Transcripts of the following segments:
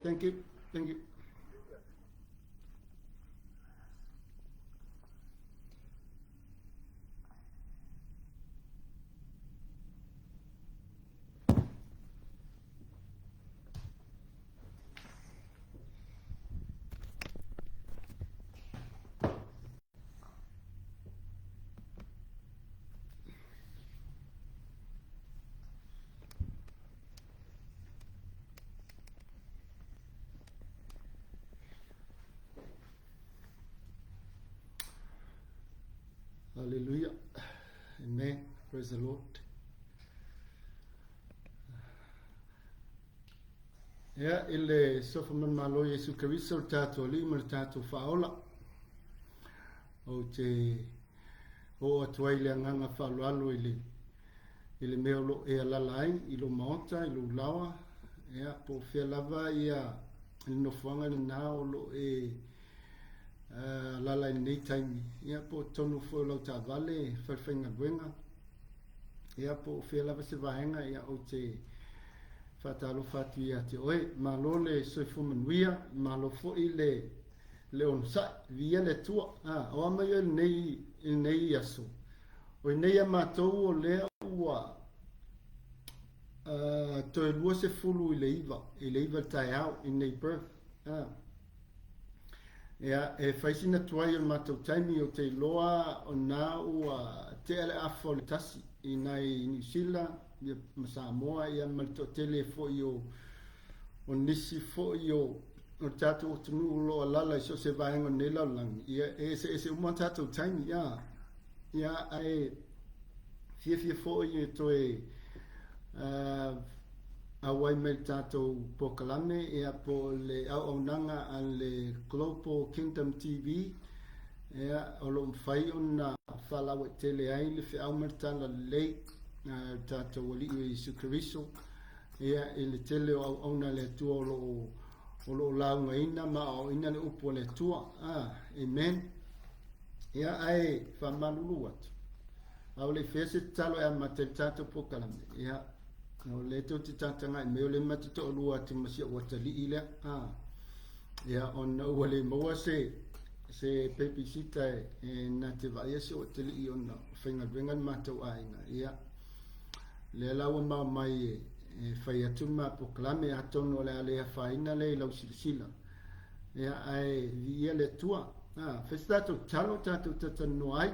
Thank you. Thank you. Hallelujah. Amen. Praise the Lord. Ia, i le sofa manumalo Iesu Keriso le tatou Alii ma le tatou Faaola. Ou te oo atu ai le agaga faaaloalo i le i le mea o lo o e alala ai i lou maota, i lou laoa, ia, po o fea lava ia le nofoaga lena o lo o e alala i lenei taimi, ia, po o totonu foi o lau taavale, falefaigaluega, ia, po o fea lava se vaega, ia, ou te faatalofa atu ia te oe. Malo le soifua manuia, malo foi le le onosai, viia le Atua. Ah, o a mai oe i lenei, i lenei aso. O inei a matou o lea ua uh, toe 20 i le iva, i le iva le taeao i nei Perth. Ah. Ia, e fai sina tuai o le matou taimi o te iloa o na ua tea le afa o le tasi i nai Niu Sila ia, ma Samoa ia, ma le toatele foi o, o nisi foi o o le tatou atunuu o lo o alala i so o se vaega o lenei lalolagi, ia e eseese uma tatou taimi, ia. Ia, ae fiafia foi e toe uh, auai mai le tatou polokalame, ia po o le auaunaga a le Global Kingdom TV, ia, o lo o mafai ona faalauaitele ai le feau ma le talalelei a le tatou Alii o Iesu Keriso, Ia, i le tele o auauna a le Atua o lo o, o lo o laugaina ma aoaoina le upu a le Atua. Ah, amen. Ia, ae faamalulu atu. A o le i faia se tatalo e amata i le tatou polokalame, ia, o lea tou te tagatagai mai, o lea ma te toalua atu ma si ou atalii lea. Ah, ia, ona ua le maua se, se babysitter e, e na te vaaia si ou atalii ona faigaluega le matou aiga. Ia, Lea la ua mao mai e fai atu le ma polokalame, atonu o le a le afaina lea i lau silasila. Ia, ae viia le Atua. A, fai se tatou tatalo, tatou talatalanoa ai.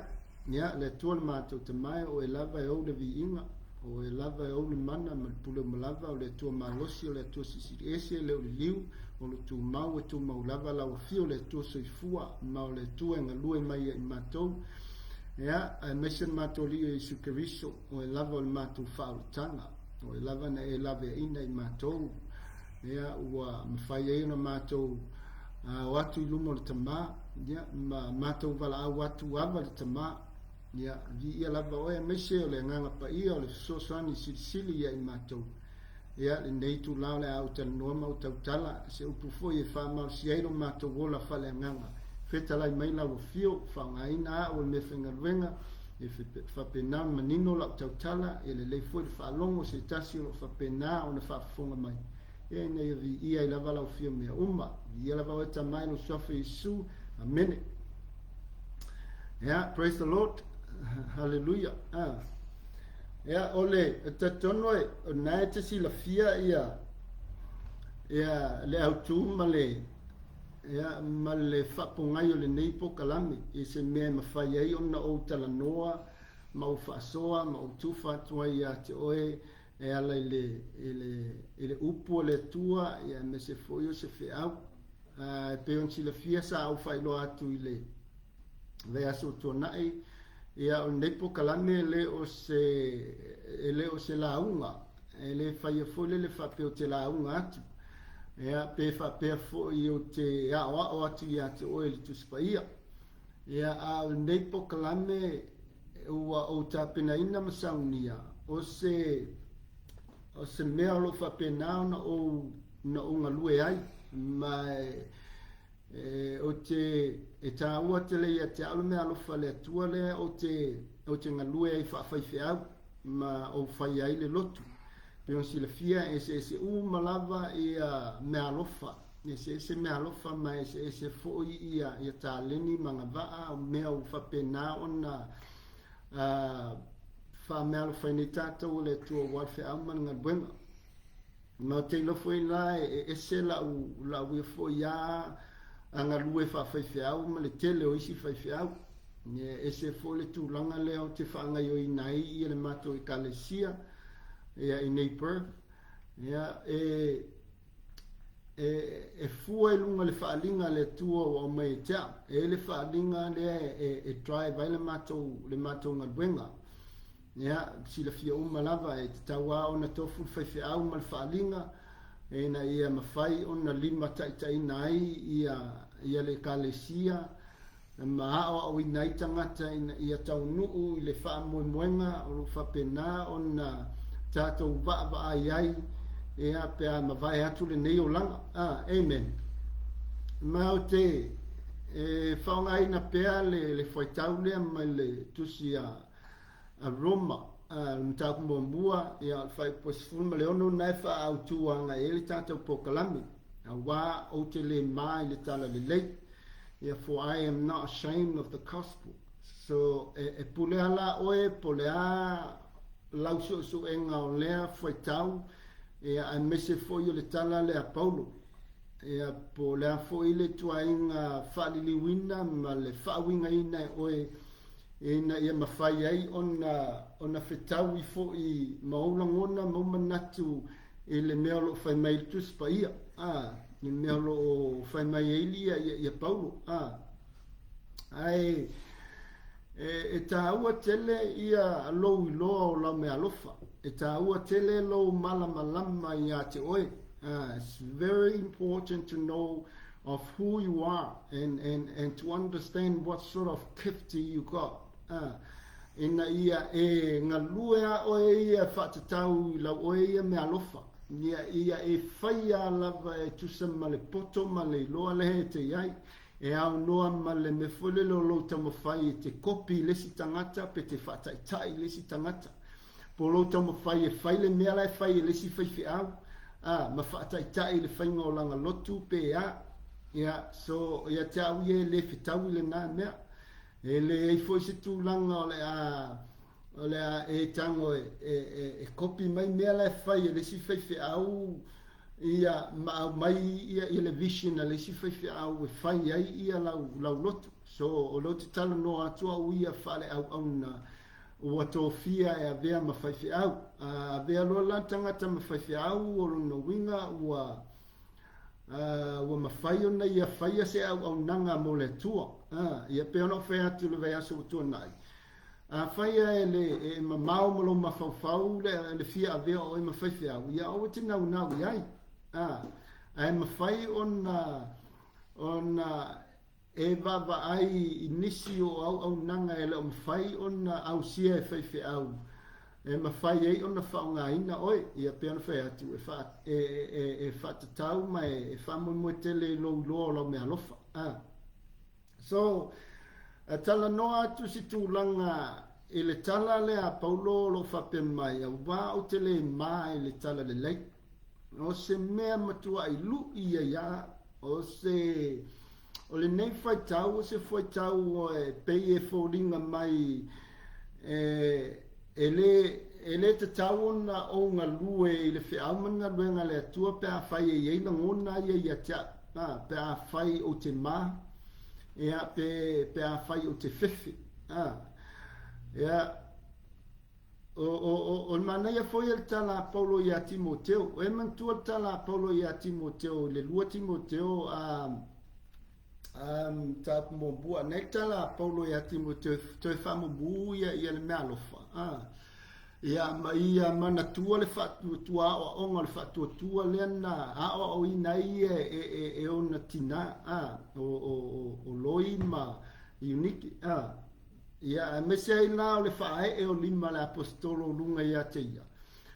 Ia, le Atua le matou Tama e, o Oe lava e ou le viiga, o Oe lava e ou le mana ma le pule uma lava, o le Atua malosi, o le Atua silisili ese, e le o liliu, o lo tumau, e tumau lava lau afio, o le Atua soifua, ma o le Atua e galue mai ia i matou. Ia, aemaise le matou Alii o Iesu Keriso, Oe lava o le matou faaolataga, Oe lava na e laveaiina i matou, ia, ua mafai ai ona matou o atu i luma o le Tama, ia, ma matou valaau atu ava le Tama, ia, viia lava Oe, aemaise o le Agaga Paia o le fesoasoani silisili ia i matou. Ia, lenei itula o le a ou talanoa ma ou tautala, se upu foi e faamalosi ai lo matou ola faaleagaga. Fetalai mai lau afio, faaaogaina au o le meafaigaluega, e faapena ona manino lau tautala, e lelei foi le faalogo o se tasi o lo o faapena ona faafofoga mai. Ia, ina ia viia ai lava lau afio mea uma. Viia lava oe Tama i lou Suafa Iesu. Amene. Yeah, praise the Lord. Hallelujah. Ah. Ia, o le talitonu e, o lena e te silafia ia, ia le autu ma le, ia, ma le faapogai o lenei polokalame i se mea e mafai ai ona ou talanoa ma ou faasoa ma ou tufa atu ai ia te oe e ala i le, i le, i le upu a le Atua, ia, aemaise foi o se feau. E pei ona silafia sa ou faailoa atu i le vaiaso ua tuanai, ia o lenei polokalame e le o se, e le o se lauga, e le faia foi lele faapea ou te lauga atu, ia pe faapea foi ou te aoao atu ia te oe i le Tusi Paia. Ia a o lenei polokalame ua ou tapenaina ma saunia, o se, o se mea o lo o faapena ona ou, ona ou galue ai, ma e, E, ou te, e tāua tele ia te au le mea alofa a le Atua lea ou te, ou te galue ai faafaifeau ma ou fai ai le lotu. Pei ona silafia e eseese uma lava ia meaalofa, e eseese meaalofa ma e eseese foi ia ia taleni ma agavaa o mea ua faapena ona faameaalofaina ai tatou e le Atua aua le feau ma le galuega. Ma ou te iloa foi la e ese lau lau ia foi a a galue faafaifeau ma le tele o isi faifeau. E ese foi le tulaga lea ou te faagaioina ai ia le matou ekalesia ia i nei Perth. Ia e e e fua i luga le faaaliga a le Atua ua aumai e te au. E i ai le faaaliga lea e e drive ai le matou le matou galuega. Ia, silafia uma lava e tatau lava ona tofu le faifeau ma le faaaliga ina ia mafai ona limataitaiina ai ia, ia le Ekalesia ma aoaoina ai tagata ina ia taunuu i le faamoemoega o lo o faapena ona tatou vaavaai ai ia, pe a mavae atu lenei olaga. Ah, amen. Ma ou te e faaaogaina pea le, le fuaitau lea mai le tusi a a Roma, a le mataupu muamua, ia, o le fuaiupu 16 na e faaautu agai ai le tatou polokalame, auā ou te le ma i le tala lelei. Ia, for I am not ashamed of the gospel. So, e, e pule a la oe, po le a lau suesuega o lea fuaitau, ia, aemaise foi o le tala lea a Paulo. Ia, po le a foi le tuaiga faaliliuina ma le faauigaina e oe ina ia mafai ai ona ona fetaui foi ma ou lagona ma ou manatu i le mea o lo o fai mai ai le Tusi Paia, a, i le mea o lo o fai mai ai ia, ia, ia Paulo, a. Ae e, e tāua tele ia lou iloa o lau meaalofa. E tāua tele lou malamalama iā te oe. It's very important to know of who you are and, and, and to understand what sort of gift you got. Ina ia e galue a oe ia faatatau i lau oe ia meaalofa. Ia, ia e faia lava e tusa ma le poto ma le iloa lea e te i ai. E aunoa ma le mea foi lele o lou taumafai e te kopi i le isi tagata pe te faataitai i le isi tagata. Po o lou taumafai e fai le mea la e fai e le isi faifeau, a, ma faataitai i le faiga o lana lotu pe a. Ia, so, ia te au ia e le fetaui lena mea. E leai foi se tulaga o le a, o le a e tago e, e, e, e kopi mai mea la e fai e le isi faifeau, ia, ma aumai ia, ia le vision a le isi faifeau e fai ai ia lau, lau lotu. So, o lea ou te talanoa atu au ia faaleauauna ua tofia e avea ma faifeau. A avea loa la le tagata ma faifeau, o lona uiga ua, ua mafai ona ia faia se auaunaga mo le Atua. Ia pei ona ou fai atu i le vaiaso ua tuanai, afai e le e mamao ma lou mafaufau le, le fia avea o oe ma faifeau, ia aua e te naunau i ai. Ae mafai ona, ona E vaavaai i nisi o auaunaga e le o mafai ona ausia e faifeau e mafai ai ona faaaogaina oe. Ia pei ona fai atu, e faa, e, e, e faatatau ma e, e faamoemoe tele i lou iloa o lau meaalofa. A. So, e talanoa atu si tulaga i le tala lea a Paulo o lo o faapea mai, auā ou te le ma i le tala lelei. O se mea matuai lu'i ai a, o se, o lenei faitau, o se faitau e pei e foliga mai e, e le, e le tatau ona ou galue i le feau ma le galuega a le Atua pe afai e i ai lagona ia ia te au, a, pe afai ou te ma, ia, pe, pe afai ou te fefe, a, ia, O, o, o, o le manaia foi o le tala a Paulo iā Timoteo. E manatua le tala a Paulo iā Timoteo i le 2 Timoteo a mataupu muamua. Nei le tala a Paulo iā Timoteo toe faamumu ia ia le meaalofa. A, ia ma ia manatua le faatuatua aoaoga o le faatuatua lea na aoaoina ai ia e, e, e ona tinā, a, o, o, o, o Loi ma Iuniki, a. Ia, aemaise ai la o le faaee o lima a le Aposetolo o luga ia te ia.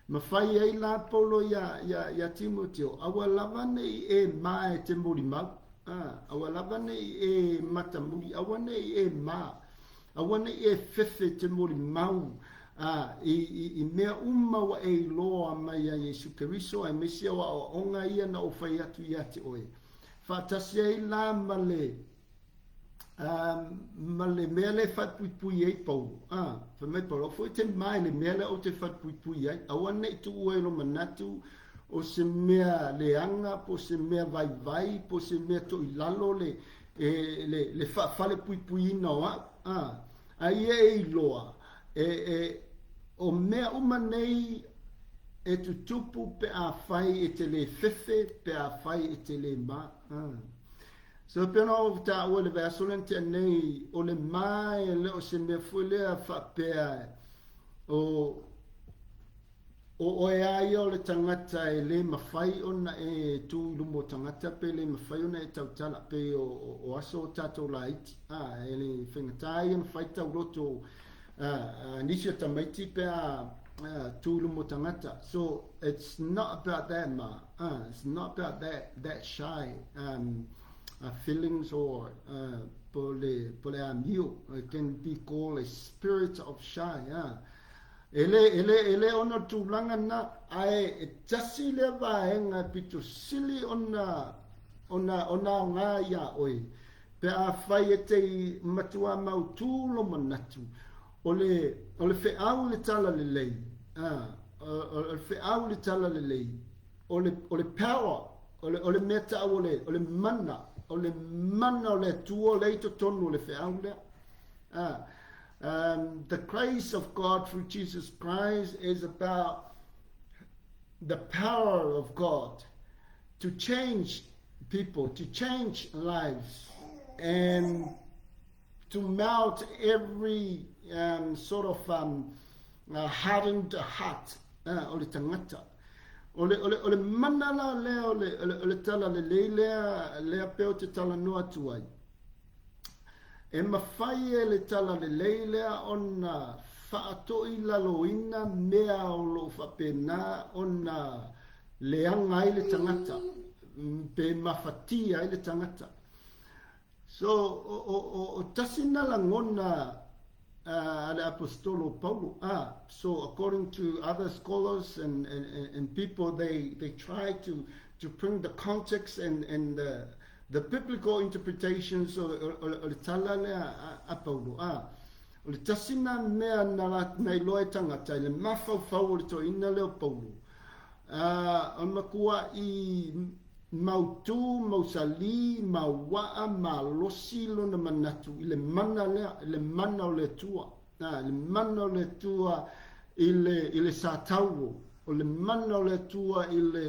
Ma fai ai la Paulo ia, ia, ia Timoteo, aua lava ne i e ma e te molimau, a, aua lava ne i e matamuli, aua ne i e ma, aua ne i e fefe te molimau, A, i, i, i mea uma ua e iloa mai iā Iesu Keriso, aemaise o aoaoga ia na ou fai atu ia te oe. Faatasi ai la ma le, a, ma le mea lea e falepuipui ai Paulo. A, fai mai Paulo, aua foi e te ma i le mea lea ou te falepuipui ai. Aua ne i tuua i lou manatu o se mea leaga po o se mea vaivai po o se mea toilalo le, e, le, le faafalepuipuiina o au. A, A ia e iloa, e, e, o mea uma nei e tutupu pe afai e te lē fefe, pe afai e te lē mā. Ah. So pei ona ou taua i le vaiaso lea na tea nei, o le mā e le o se mea foi lea faapea o, O oe a ia o le tagata e lē mafai ona e tū i luma o tagata pe lē mafai ona e tautala pei o, o, o aso o tātou laiti. Ā, e le faigata ia ona fai tauloto ā, ā, nisi o tamaiti pe a, ā, tū i luma o tagata. So, it's not about that ma, ā, it's not about that, that shy um, feelings or uh, po le, po le amio. It can be called a spirit of shy, ā. E le, e le, e le ona tulaga na, ae e tasi lea vaega e pito sili ona, ona, ona aoga iā oe, pe afai e te i matua mautū lo manatu, o le, o le feau i le talalelei, a, o, o le feau i le talalelei, o le, o le power, o le, o le mea taua o le, o le mana, o le mana o le Atua lea i totonu o le feau lea. A, the grace of God through Jesus Christ is about the power of God to change people, to change lives, and to melt every um, sort of um, uh, hardened heart uh, o le tagata. O le, o le, o le mana la lea o le, o le, o le tala lelei lea, lea pea o te talanoa atu ai. E mafai e le talalelei lea ona faatoilaloina mea o lo o faapena ona leaga ai le tagata, pe mafatia ai le tagata. So, o, o, o, o tasi na lagona a le Aposetolo o Paulo. Ah, so according to other scholars and, and, and people, they, they try to, to bring the context and, and the, the biblical interpretations o, o, o, o le tala lea a, a Paulo. Ah, o le tasi na mea na, la, na iloa e tangata i le mafaufau o le toeaina lea o Paulo. Ah, o le makua i Mautū, mausalī, mauaa, malosi lona manatu i le mana lea, i le mana o le Atua. Ā, le mana o le Atua i le, i le sātauo, o le mana o le Atua i le,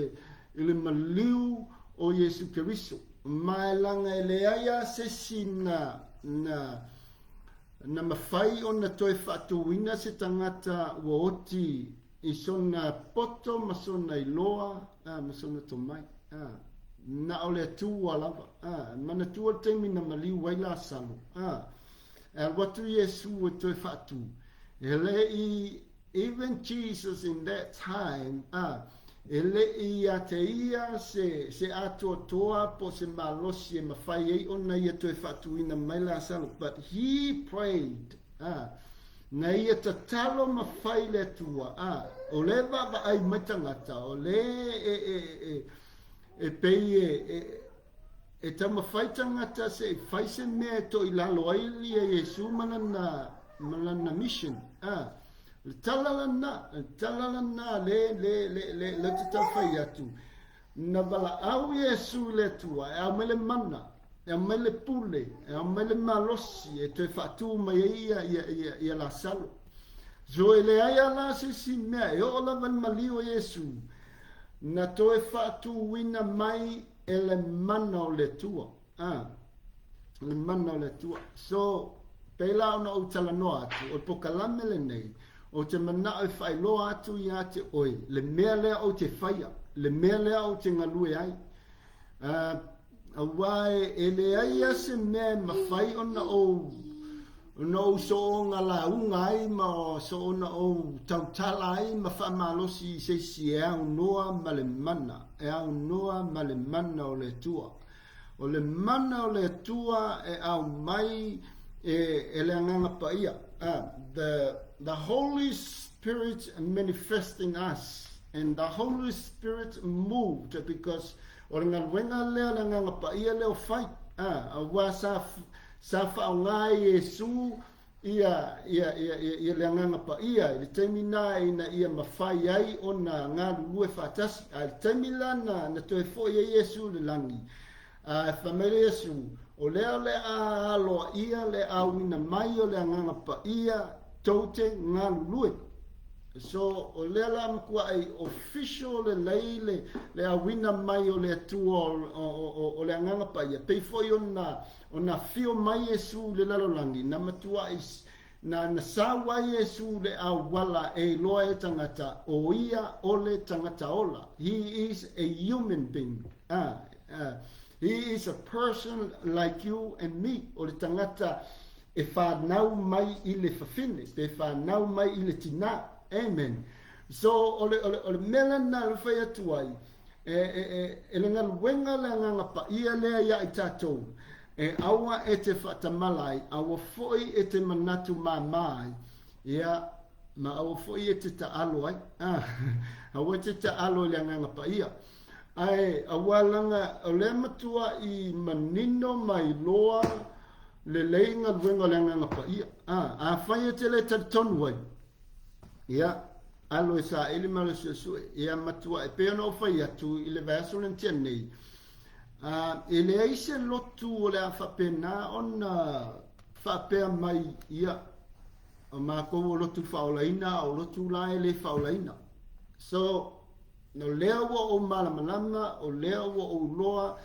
i le maliu o Iesu Keriso. Ma e laga e leai a se isi na, na, na mafai ona toe faatūina se tagata ua oti I sona poto ma sona iloa, a, ma sona tomai, a, na o le Atua lava, a, manatua le taimi na maliu ai Lasalo, a, e alu atu Iesu e toe faatu. E le i, even Jesus in that time, a, e le i ia te ia se, se atoatoa po o se malosi e mafai ai ona ia toe faatuina mai Lasalo, but he prayed, a, Na ia tatalo ma fai le Atua, a, o le vaavaai mai tagata, o le e, e, e, e pei e, e, e taumafai tagata se i fai se mea e toilalo ai ia Iesu ma lana, ma lana mission. A, le tala lana, le tala lana le, le, le, le, le te tau fai atu. Na valaau Iesu i le Atua e aumai le mana, e aumai le pule, e aumai le malosi e toe faatū mai ai ia, ia, ia, ia Lasalo. So e leai a la se isi mea e oo lava i le maliu o Iesu, na toe faatūina mai e le mana o le Atua. Ah, le mana o le Atua. So, pēlā ona ou talanoa atu, o le pokalame lenei, ou te manao e faailoa atu iā te oe, le mea lea ou te faia, le mea lea ou te galue ai. Uh, auā e, e leai a se mea e mafai ona ou ona ou soonga lauga ai ma soona ou tautala ai ma faamalosi i se isi e aunoa ma le mana, e aunoa ma le mana o le Atua. O le mana o le Atua e aumai e, e le Agaga Paia. The Holy Spirit manifesting us and the Holy Spirit moved because o le galuega lea le Agaga Paia lea o fai. Aua sa sa faaaoga e Iesu ia ia ia ia, ia le Agaga Paia i le taimi na ina ia mafai ai ona galulue faatasi. A i le taimi la na na toe foi ai Iesu i le lagi, A fai mai le Iesu, O lea o le a aloaia le auina mai o le Agaga Paia tou te galulue. So, o lea la matuai official lelei le, le auina mai o le Atua o, o, o, o le Agaga Paia. Pei foi ona, ona afio mai Iesu i le lalolagi, na matuai na, na sau ai Iesu le auala e iloa e tagata, o ia o le tagata ola. He is a human being. Ah, he is a person like you and me. O le tagata e whanau mai i le fafine, pe whanau mai i le tina. Amen. So, o le, o le, o le mea lena le whai atu ai, e, e, e, e le galuega le Agaga Paia lea ia i tatou, e aua e te whaatamala ai, aua foi e te manatu māmā ai, ia, ma aua foi e te taalo ai. Ah, aua e te taalo i le Agaga Paia. Ae aua laga o lea matuai manino ma iloa lelei galuega o le Agaga Paia. A, afai e te le talitonu ai, ia, alo e saili ma alo e suesue, ia matuai, pei ona ou fai atu i le vaiaso lea na tea nei, a, e leai se lotu o le a faapena ona faapea mai, ia, o makou o lotu faaolaina, a o lotu la e le faaolaina. So, O lea ua ou malamalama, o lea ua ou loa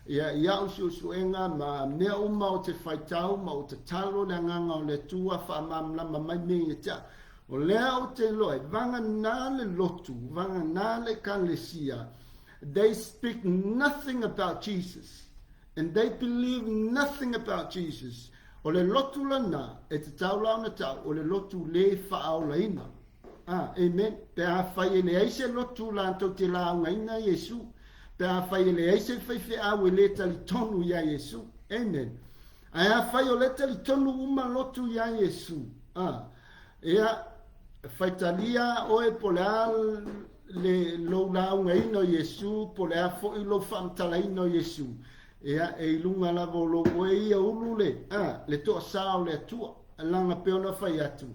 ia i a'u suesuega ma mea uma ou te faitau ma ou tatalo le Agaga o le Atua faamalamalama mai mea ia te a'u. O lea ou te iloa e vagana le lotu, vagana le Ekalesia, they speak nothing about Jesus and they believe nothing about Jesus. O le lotu lena e tatau la ona ta'u o le lotu le faaolaina. A, amen. Pe afai e leai se lotu latou te laugaina Iesu. Pe afai e leai se faifeau e le talitonu iā Iesu. Amen. Ae afai o le talitonu uma lotu iā Iesu. A, ia, faitalia oe po le a le lou laugaina o Iesu, po le a foi lou faamatalaina o Iesu. Ia, e i luga lava o lou oe ia ulu le, a, le toasā o le Atua. Laga pei ona fai atu,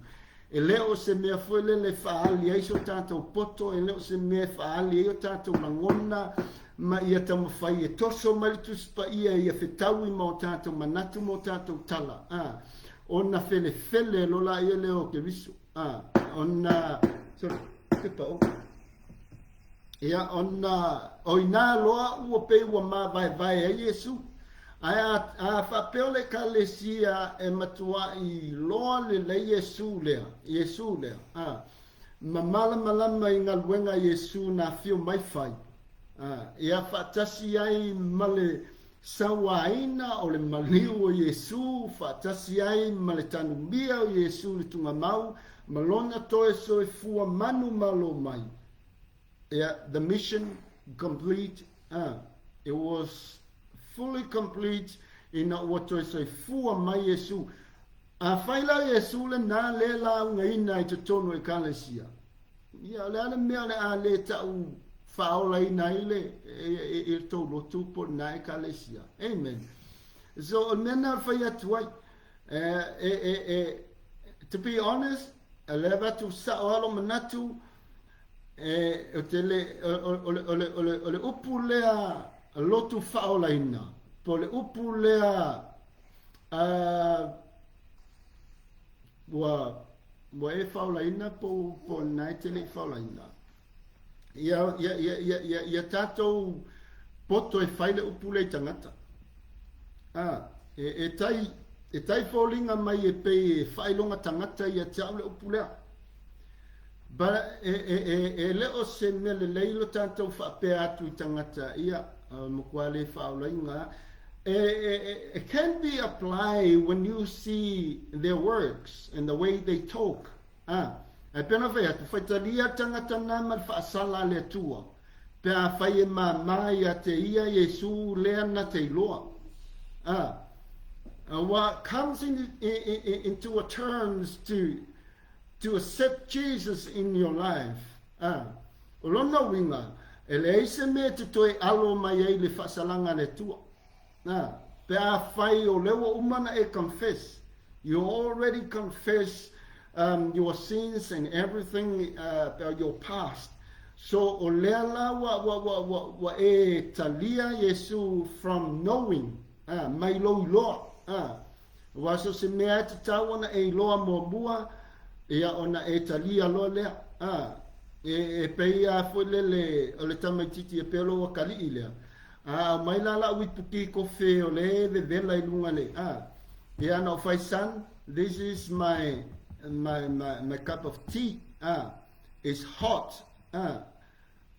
E le o se mea foi lele e faaali ai so tatou poto, e le o se mea e faaali ai o tatou lagona, ma ia taumafai e toso mai le Tusi Paia ia fetaui ma o tatou manatu ma o tatou tala, a, ona felefele loa laia lea o Keriso, a, ona, sorry, ke pa'o. Ia, ona, o inā loa ua pei ua māvaevae ai Iesū. Ae a, a faapea o le Ekalesia e matuaʻi loa lelei Iesū lea, Iesū lea, a, ma malamalama i galuega a Iesū na afio mai fai, a, ia faatasi ai ma le sauaina o le maliu o Iesū, faatasi ai ma le tanumia o Iesū i le tugamau, ma lona toe soifua manumalo mai. Yeah, the mission complete, it was fully complete ina ua toe soifua mai Iesu. Afai la Iesu lenā lea laugaina i totonu o Ekalesia, ia, o le a le mea o le a le ta'u faaolaina ai le, i le tou lotu po o lenā Ekalesia? Amen. So, o le mea lena e fai atu ai, e, e, e, e, to be honest, e le avatu sa'o lava lou manatu, E, o te le, o, o, o, le, o, le, o le upu lea lotu faaolaina, po o le upu lea uh, ua, ua e faaolaina po, po na e te le i faaolaina. Ia, ia, ia, ia, ia, ia tātou poto e fai le upu lea i tagata. Ah, e, e tai, e tai foliga mai e pei e faailoga tagata ia te au le upu lea. But e, e, e, e le o se mea lelei lo tatou faapea atu i tagata, ia, matua le faaolaina. E, e, e, it can be applied when you see their works and the way they talk. Ah, e pei ona fai atu, faitalia tagata na ma le faasala a le Atua, pe afai e māmā ia te ia Iesu lea na te iloa. Ah, What comes into a terms to accept Jesus in your life. O lona uiga, e leai se mea e te toe alo mai ai le faasalaga a le Atua. Pe afai o lea ua uma ona e confess, you already confess your sins and everything about your past. So o lea la ua, ua, ua, ua, ua e talia Iesu from knowing, mai lou iloa. Aua so se mea e tatau ona e iloa muamua, ia ona e talia loa lea. E pei lava foi lele o le tamaitiiti e pei o lou akalii lea. A aumai la la'u ipu ki kofe o lea e vevela i luga le, ia na ou fai, "Son, this is my cup of tea. It's hot.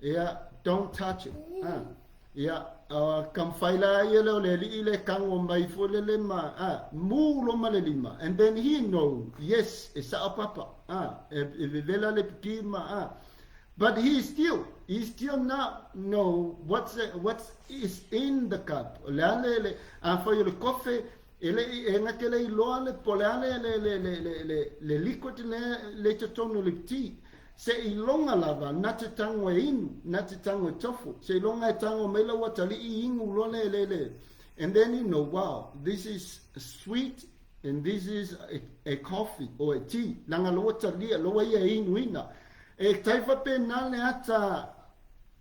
Ia, don't touch it." Ia, ka mawhai la ia lea o le alii le kago mai foi lele ma, mū loa ma le lima. And then he know, yes, e sa'o papa. E vevela le ipu ma, But he still not know what's is in the cup. O le a le, afai o le kofe, e le e gate le iloa le po le a le liquid le i totonu o le tea. Seiloga lava, na te tago e inu, na te tago e tofu. Seiloga e tago mai lau atalii inu loa le. And then you know, wow, this is sweet and this is a coffee or a tea. Leaga loa talia, loa ia inu ina. E tai faapena le ata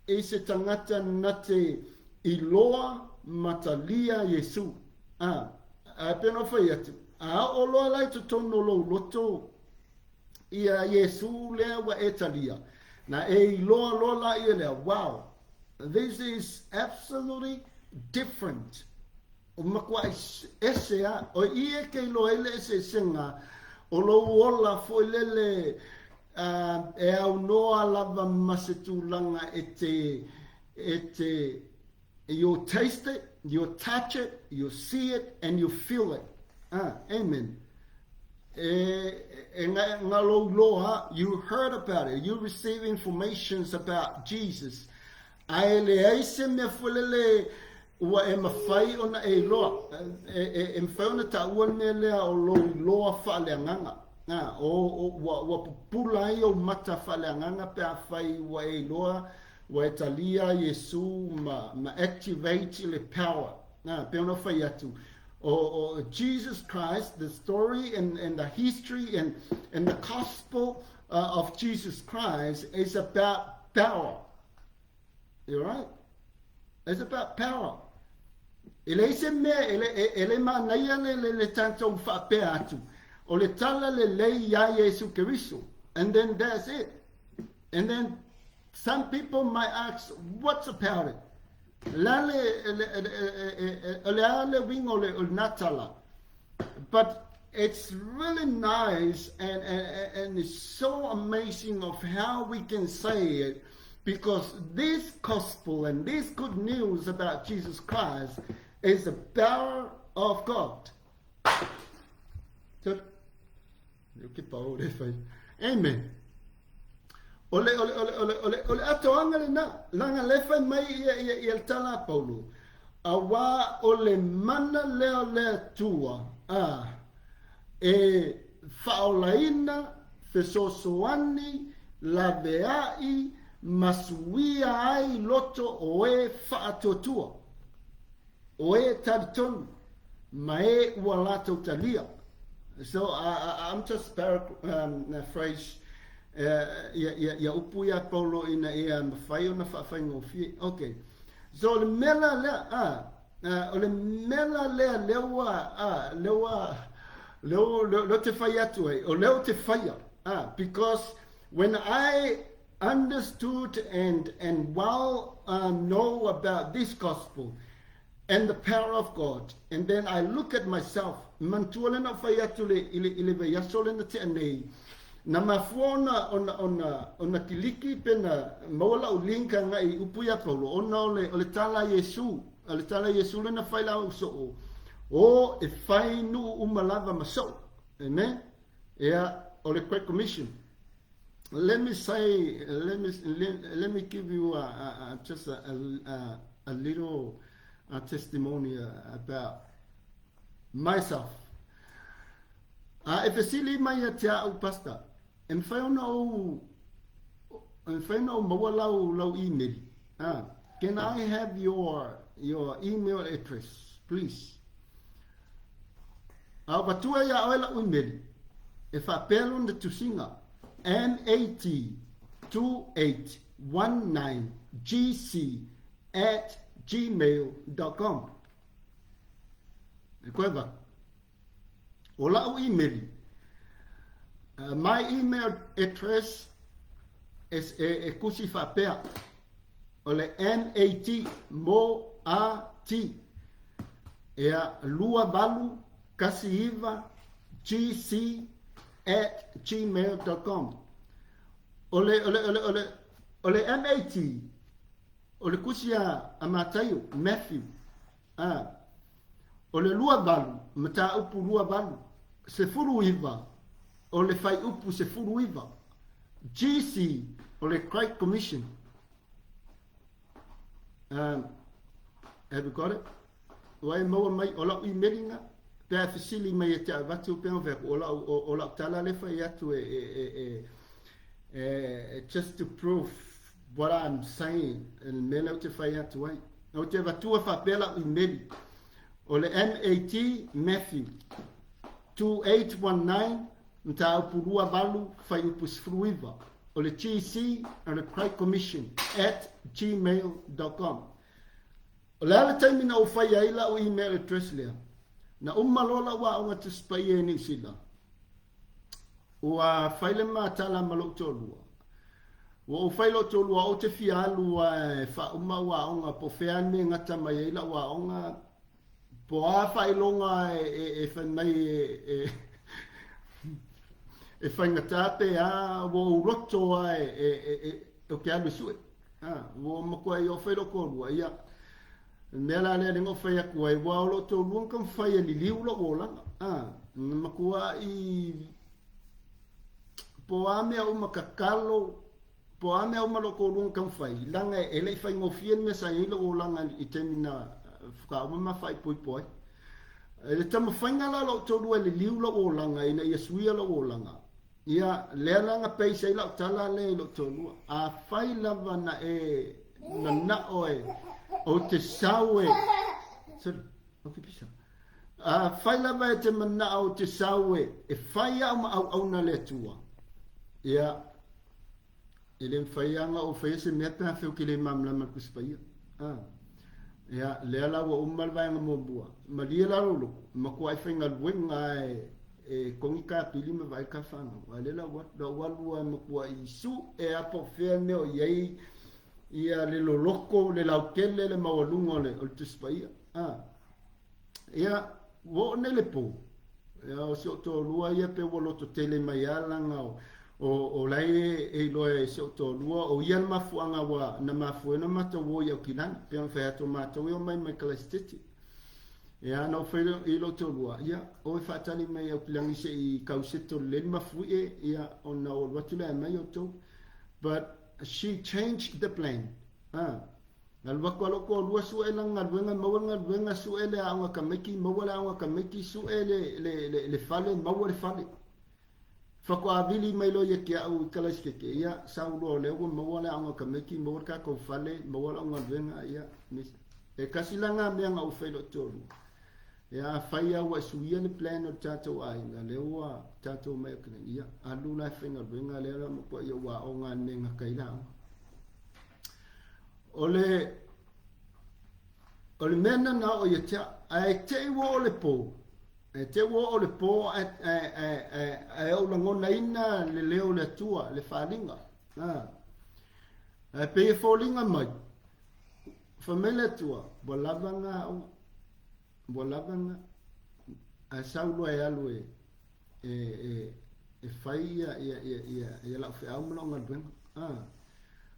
i se tagata na te iloa ma talia Iesu. A pei ona fai atu, a oo loa la i totonu o lou loto ia Iesu lea ua e talia. Na e iloa loa la ia lea, wow, this is absolutely different. O matuai ese a, o i e ke iloa ai le eseesega, o lou ola foi lele e aunoa lava ma se tulaga e te you taste it, you touch it, you see it, and you feel it. Amen. E nga lou iloa, you heard about it, you receive informations about Jesus. Ae leai se mea foi lele ua e mafai ona e iloa. E mafai ona taua le mea lea o lou iloa faaleagaga. O, ua pupula ai ou mata faaleagaga pe afai ua e iloa, ua e talia Iesu ma activate le power. Pe ona fai atu. O Jesus Christ, the story and the history and the gospel of Jesus Christ is about power. You right? It's about power. E leai se mea, e le manaia le tatou faapea atu. O le tala lelei ia Iesu Keriso. And then that's it. And then some people might ask, what's about it? La le a le uiga o le natala. But it's really nice and it's so amazing of how we can say it because this gospel and this good news about Jesus Christ is the power of God. So, amen. O le atoaga lena, leaga le fai mai ia le tala a Paulo, auā o le mana lea o le Atua, e faaolaina, fesoasoani, laveai, ma suia ai loto o e faatuatua. O e talitonu, ma e ua latou talia. So I'm just paraphrase ia upu ia Paulo ina ia mafai ona faafaigofie. Okay. So le mea la lea, o le mea la lea lea ua, lea ua, lea lea te fai atu ai, o lea o te faia. Because when I understood and well know about this gospel and the power of God, and then I look at myself, manatua lena o fai atu le, i le vaiaso lena tea nei, na mafua ona kiliki pe na maua lau link agai upu ia Paulo, ona o le tala Iesu, o le tala Iesu lena fai la au soo, o e fai nuu uma lava ma so'u. Amen. Ia, o le Great Commission. Let me say, let me, let, let me give you just a little testimony about Myself. A e fesili mai ia te a'u, Pastor, e mafai ona ou e mafai ona ou maua lau lau email? Ah, can I have your your email address, please? A o vatua ia oe lau email, e faapea lona tusiga, MAT 2819 GC at gmail dot com. E koe va. O lau email, my email address is e, e kusi faapea. O le MAT, mo A T. Ea 2819 GC at gmail.com. O le, o le, o le, o le, o le MAT, o le kusi a, a Mataio, Matthew, a, o le 28, mataupu 28, 19, o le faiupu 19, GC, o le Great Commission. Um, have you got it? Ua e maua mai, o lau imeli nga, pe a fesili mai e te avatu pe o o lau, o, o lau tala le fai atu e, e, e, e, e, just to prove what I'm saying, e le mea lea ou te fai atu ai. Ou te avatua faapea lau imeli, o le MAT Matthew 2819 mataupu 28 faiupu 19, o le GC o le Great Commission at gmail.com. O le a le taimi na ou faia ai lau email address lea? Na uma loa lau aoga Tusi Paia i Niu Sila. Ua fai le matala ma lou toalua. Ua ou fai lou toalua ou te fia alu e faauma au aoga po o fea le mea e gata mai ai lau aoga po o a faailoga e, e, e fai mai e, e, e faigata pe a ua ou loto a e, e, e, e, ou te alu e sue. A, ua matua i o fai lou toalua, ia, le mea la lea lea na ou fai atu ai, ua o lou toalua na taumafai e liliu lou olaga. A, na matua i po o a mea uma tatalo, po o a mea uma lou toalua na taumafai, leaga e le i faigofie le mea sa i ai lou olaga i taimi na faatoa uma ma faaipoipo ai. I le taumafaiga la o lou toalua e liliu lou olaga ina ia suia lou olaga, Ia, lea la na base ai lau tala lea i lou toalua. Afai lava na e manao e ou te sau e... Sorry, okay, pisa. Afai lava e te manao ou te sau e, e fai au ma auauna le Atua. Ia, E le mafai lava ona ou faia se mea pe afai ou te le malamalama i le Tusi Paia. A. Ia, lea la ua uma le vaega muamua. Malie la lou loto, matuai faigaluega lava e, e togi kapili ma vaai ka fanau. A lea la ua, la ua alu lava e matuai sue lava po o fea le mea o i ai ia le loloto, le lautele, le maualuga o le, o le Tusi Paia. A. Ia, ua oo nei le po, ia, o si ou toalua ia pe ua loto tele mai lava laga o, o, o la e, e iloa e si ou toalua, o ia le mafuaaga ua na mafua ai ona matou o i Aukilani, pei ona fai atu o matou e omai mai Kalaisitete. Ia, na ou fai i lou toalua, ia, o e faatali mai i Aukilani se i kau settle lelei le mafuie, ia, ona ou alu atu lea e aumai outou. But she changed the plan. Ah. Alu atu a lou toalua sue lana galuega, maua le galuega, sue le aoga tamaiti, maua le aoga tamaiti, sue le, le, le, le fale, maua le fale. Faatoa vili mai loa ia te au i Kalaisitete, ia, sau loa o lea ua maua le aoga tamaiti, maua le tatou fale, maua lau galuega, ia, e tasi la na mea na ou fai lou toalua. Ia, afai lava ua e suia le plan o le tatou aiga, lea ua tatou omai atu nei, ia, alu la e faigaluega lea la matuai ou aoga i le mea e gata ai le aoga. O le, o le mea lena na oo ia te au, ae te i ua oo le po, ae te i ua oo le po ae, ae, ae, ae, ae ou lagonaina le leo o le Atua, le faaaliga. A. Ae pei e foliga mai, fai mai le Atua, ua lava na aoga, ua lava na, ae sau loa e alu e, e, e, e fai ia, ia, ia, ia, ia lau feau ma lau galuega. Ah.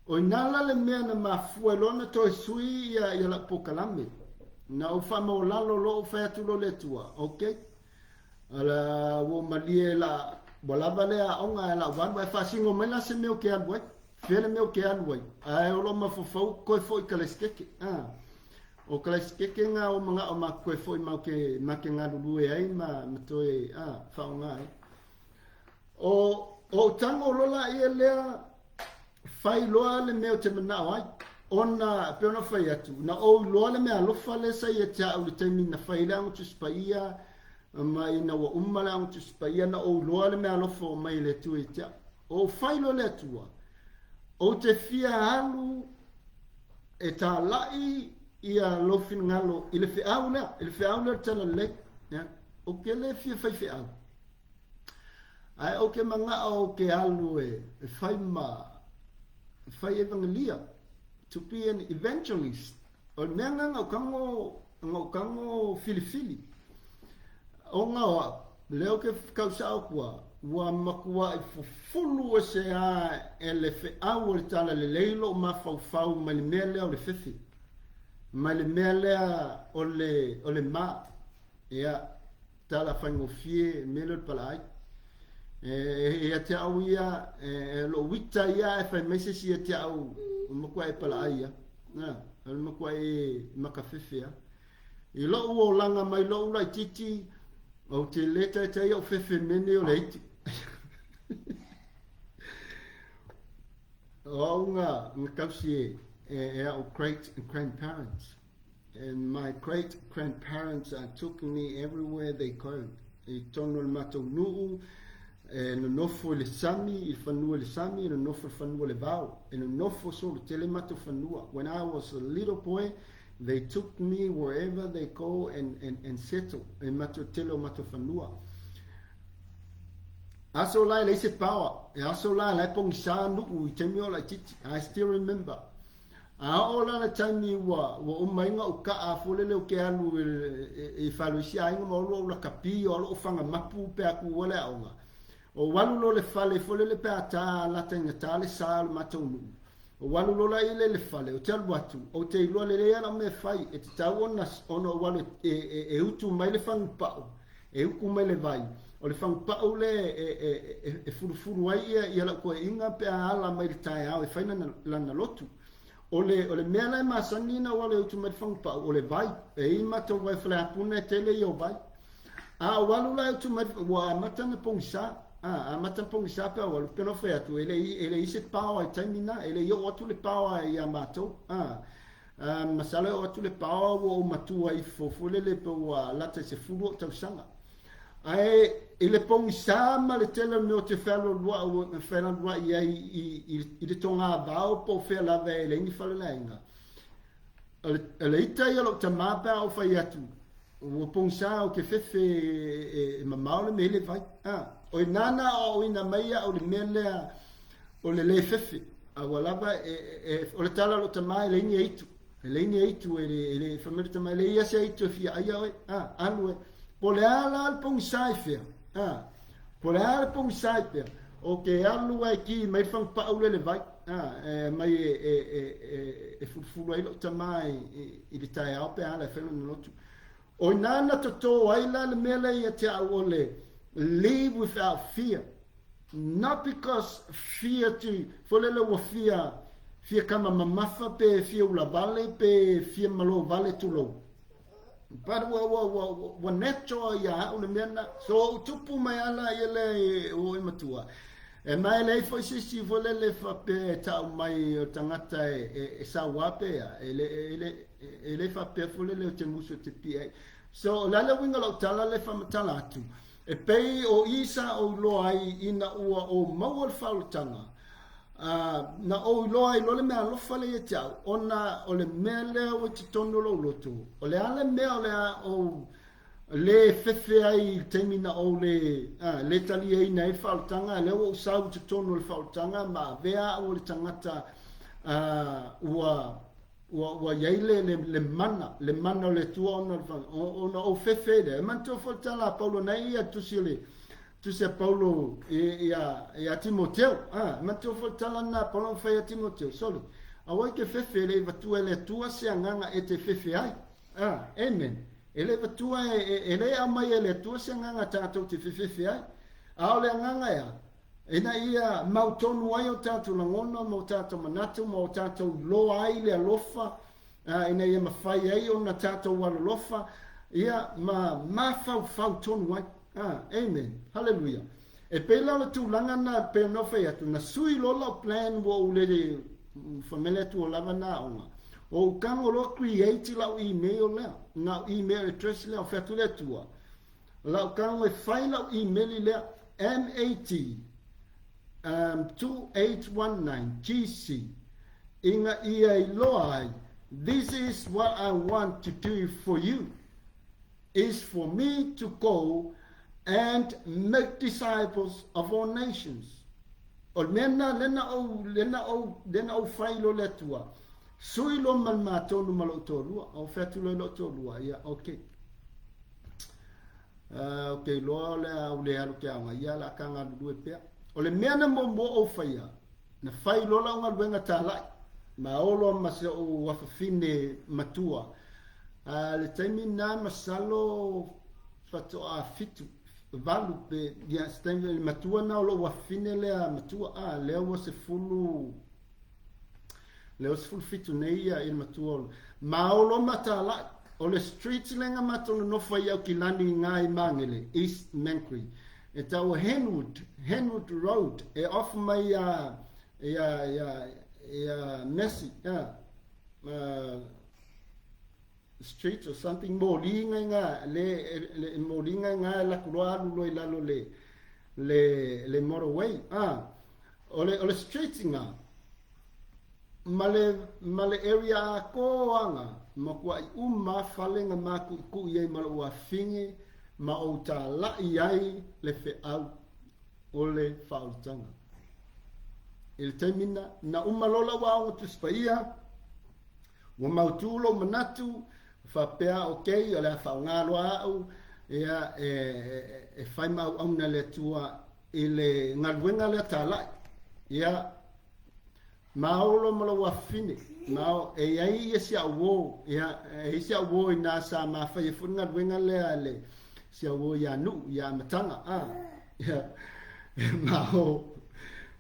O ina la le mea na mafua ai loa ona toe sui ia, ia lau polokalame. Na ou faamaualalo loa ou fai atu loa le Atua, okay, ala ua malie la, ua lava lea aoga ae la ua alu ae faasino mai la se mea ou te alu ai. Fea le mea ou te alu ai. Ae o lou mafaufau toe foi i Kalaisitete. Ah. O Karaisikeke'e ga o maga'o matou fo'i mau ke ma ke galulue ai ma ma toe a fa'aogā ai. O o tago loa la'ia lea fai loa le mea o te mana'o ai ona pe ona fai atu na ou iloa le mea alofa lea sa ia te a'u le taimi na fai le Aoga Tusi Paia ma ina ua uma le Aoga Tusi Paia na ou iloa le mea alofa o mai le Atua ia te a'u. Ou fai loa le Atua ou te fia alu e tāla'i ia lou finagalo i le feau lea, i le feau lea o le Talalelei. Ia, ou te le fia fai feau. Ae ou te maga'o ou te alu e, e fai ma e fai evangelia, to be an evangelist. O le mea na na tago, na tago filifili. Ona o a'u, lea ou te tausa'o atu a, ua matua'i fufulu ese a e le feau o le Talalelei lo'u mafaufau mai le mea lea o le fefe, mai le mea lea o le, o le ma. Ia, tala faigofie, mea lea o le pala'ai. E, e, ia te a'u ia, e, e lo'u ita ia ae fai mai se isi ia te a'u, o matua'i pala'ai ia. Na, o le matua'i makafefe a. I lo'u olaga mai lo'u laitiiti, ou te lē taitai o'u fefe i mea nei o le aitu. O au na, na tausi e, e, e a'u great grandparents. And my great grandparents took me everywhere they go. I totonu o le matou nu'u, e nonofo i le sami, i le fanua i le sami, e nonofo i le fanua i le vao. E nonofo solo tele matou fanua. When I was a little boy, they took me wherever they go and, and, and settle. E matou tele o matou fanua. Aso la e leai se power. E aso la la e pogisā nu'u i taimi o laitiiti. I still remember. A oo la le taimi ua, ua uma ai ona ou ka'a folele ou ke alu i, i, i fale o isi aiga ma olu ou lakapi o alo o faga mapu pe a kū le aoga. O alu loa le fale folele pe a tā lata ina tā le sā o le matou nu'u. O alu loa la ile le fale, ou te alu atu, ou te iloa lelei a lau mea e fai, e tatau ona, ona ou alu e, e, e utu mai le fagupa'u, e uku mai le vai. O le fagupa'u le e, e, e, e fulufulu ai ia, ia lau toe'iga pe a ala mai le taeao e fai lana, lana lotu. O le, o le mea la e masani na ou alu e utu mai le fagupa'u, o le vai. E i matou vai Faleapuna e tele ia o vai. A ou alu la e utu mai, ua amata ona pogisā. A, amata ona pogisā pe a ou alu, pe ona fai atu, e le'i, e le'i se power i taimi na, e le'i oo atu le power iā matou. A, a, masalo e oo atu le power ua ou matua ifo foi lele pe ua lata i 10 o'u tausaga. Ae i le pogisā ma le tele o mea ou te fealualua'u fealualua'i ai i, i, i le togavao po o fea lava e leai ni fale o le aiga. O le, o le ita ia o lo'u tamā pe a ou fai atu, ua pogisā ou te fefe e, e, e mamao le mea i le vai. A, o i nāna aoaoina mai a'u le mea lea o le lē fefe. A ua lava e, e, o le tala o lo'u tamā e leai ni aitu. E leai ni aitu e le, e le, fai mai le tamā e leai a se aitu e fia aia oe. A, alu e. Po o le a la le pogisā i fea. A, po o le a le pogisā i fea. O ke alu a e kī mai le fagupa'u lea i le vai. A, e mai e, e, e, e, e fulufulu ai lo'u tamā i, i, i le taeao pe a ala e fai lona lotu. O inā na totō ai la le mea lea ia te a'u o le live without fear. Not because fear to, foi lele ua fia, fia kama mamafa pe fia ulavale pe fia malo vale tulou. But ua, ua, ua, ua natural ia a'u le mea na. So ou tupu mai ala ia le o i matua. E mai leai foi se isi foi lele faapea e ta'u mai o tagata e, e, e sauā pe a, e le, e le, e le faapea foi lele o te musu e te pia ai. So, o le a le uiga o lau tala le faamatala atu, e pei o i sa ou iloa ai ina ua ou maua le faaolataga, a, na ou iloa ai loa le mea alofa lea ia te au, ona o le mea lea ua i totonu o lou loto, o le a le mea o le a ou lē fefe ai i le taimi na ou lē, a, lē taliaina ai le faaolataga, lea ua ou sau i totonu o le faaolataga ma avea a'u o le tagata, a, ua, ua, ua i ai le, le, le mana, le mana o le Atua ona o le wha, ona ou fefe lea. E manatua foi le tala a Paulo nei ia tusi o le, tusi a Paulo i, i a, i a Timoteo. Ah, e manatua foi le tala na a Paulo na fai a Timoteo. Sole, aua i te fefe e le i vatua e le Atua se agaga e te fefe ai. Ah, amen. E le vatua e, e, e le aumai e le Atua se agaga tātou te fefefe ai. A o le agaga e a, Ina ia mautonu ai o tātou lagona ma o tātou manatu ma o tātou iloa ai le alofa ina ia mafai ai ona tatou alolofa ia ma mafaufau tonu ai. Amen. Haleluia. E pei la o le tulaga na pei ona fai atu, na sui loa lau plan ua ou le famele atu o lava na aoga. O ou tago loa create lau email lea, na email address lea, o fai atu le Atua. Lau tago e fai lau email lea, MAT 2819 GC, ina ia iloa ai, this is what I want to do for you, is for me to go and make disciples of all nations. O le mea lena, lena ou, lena ou, lena ou fai loa le Atua, sui loa ma le matonu ma lou toalua. Ou fai atu loa i lou toalua, ia, okay. Ou te iloa o le a ou le alu i te aoga, ia o le a ta galulue pea. O le mea na muamua ou faia, na fai loa lau galuega talai, ma olo ma si ou afafine matua. Le taimi lena masalo faatoa 7, 8 pe, ia, se taimi, le matua lena o lou afafine lea matua, lea ua 10, lea ua 17 nei ia i le matua o, ma olo ma talai. O le street lea na matou nonofo ai i Aukilani i i Magele, East Mangere. E tau Henwood, Henwood Road, e off mai ia, ia, ia, ia Messi, ia, street or something, moli ngai ngā, le, le, moli ngai ngā la kuloa alu loa i lalo le, le, le motorway. O le, o le street ngā, ma le, ma le area atoa matuai uma fale na makuikui ai ma lou afafine ma ou tala'i ai le feau o le faaolataga. I le taimi na, na uma loa lau aoga Tusi Paia, ua mautū lou manatu, faapea, okay, o le a faaaogā loa au, ia, e, e, e fai ma auauna le Atua i le galuega lea tala'i. Ia, ma olo ma lou afafine, ma e i ai ia si au uō, ia, e i ai si au uō inā sa mafaia foi le galuega lea le si au uō iā Nuʻu, iā Amataga, ia, ma o,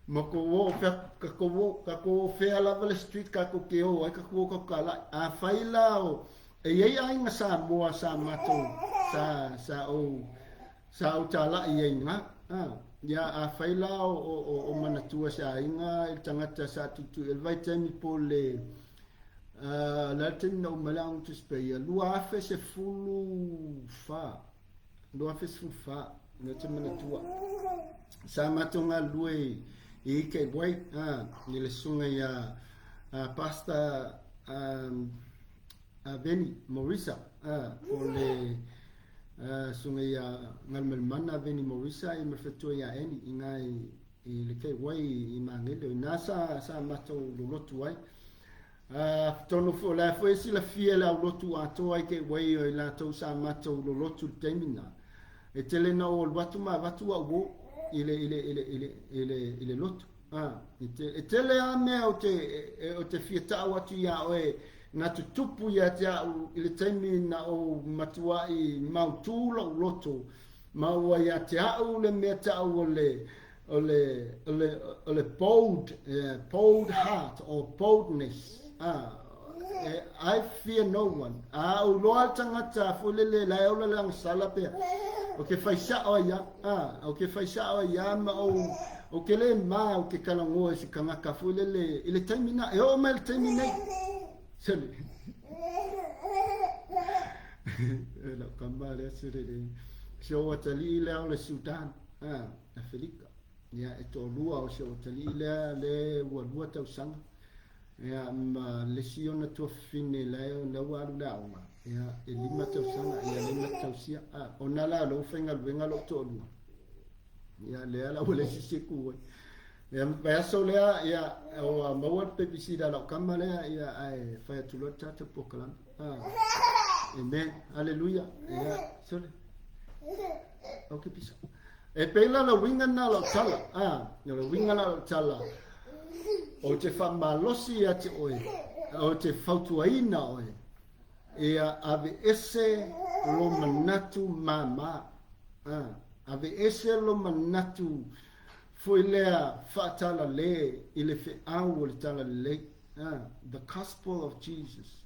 ma kou uō, fea, kakou uō, kakou o fea lava le street kakou te o ai, kakou o kakou kalaʻi. Afai la o, e i ai aiga Samoa sa matou, sa, sa ou, Sa ou talaʻi ai iga, ia, afai la o, o, o, o manatua se aiga i le tagata sa tuitui i le vaitaimi po le, o le a le taimi na uma ai le Aoga Tusi Paia, 2014, 2014, lea ou te manatua. Sa matou galulue i Gateway, i le susuga ia Pastor Veni Morisa, o le susuga ia Galumalemana Veni Morisa ia ma le faletua ia Annie i ina i le Gateway i Magele. O ina sa, sa matou lolotu ai. Atonu foi o la foi e silafia e le aulotu atoa i Gateway o i latou sa matou lolotu i le taimi na. E tele na ou alu atu ma avatu au uō i le, i le, i le, i le, i le, i le lotu. E, te, e tele lava mea o te, e, o te fia ta'u atu iā oe na tutupu ia te a'u i le taimi na ou matua'i mautū lo'u loto ma ua ia te a'u le mea ta'u o le, o le, o le, o le bold, yeah, bold heart or boldness. I fear no one. A ou loa le tagata foi lele la e ola le agasala pea. O ke fai sa'o ai ia, o ke fai sa'o ai ia ma ou, ou te le ma ou te talanoa i se tagata foi lele i le taimi na, e oo mai le taimi nei. Sele. E lau kama lea sele le. Si ou atalii lea o le Sudan, Afelika. Ia, e toalua o si ou atalii lea le ua 2 tausaga. Ia, ma le isi ona tuafafine la e la ua alu i le aoga, ia, e 5 tausaga, ia le na tausia. Ona la lou faigaluega lou toalua. Ia, lea la ua leai se isi e ku ai. Ia, ma vaiaso lea, ia, ua maua le babysitter a lau kama lea, ia, ae fai atu loa le tatou polokalame. Amen. Haleluia. Ia, sole. Okay, pisa. E pei la le uiga lena o lau tala, o le uiga la o lau tala, ou te faamalosi ia te oe, ou te fautuaina oe, ia aveese lo manatu māmā, aveese lo manatu foi lea faatalale i le feau o le Talalelei, the gospel of Jesus.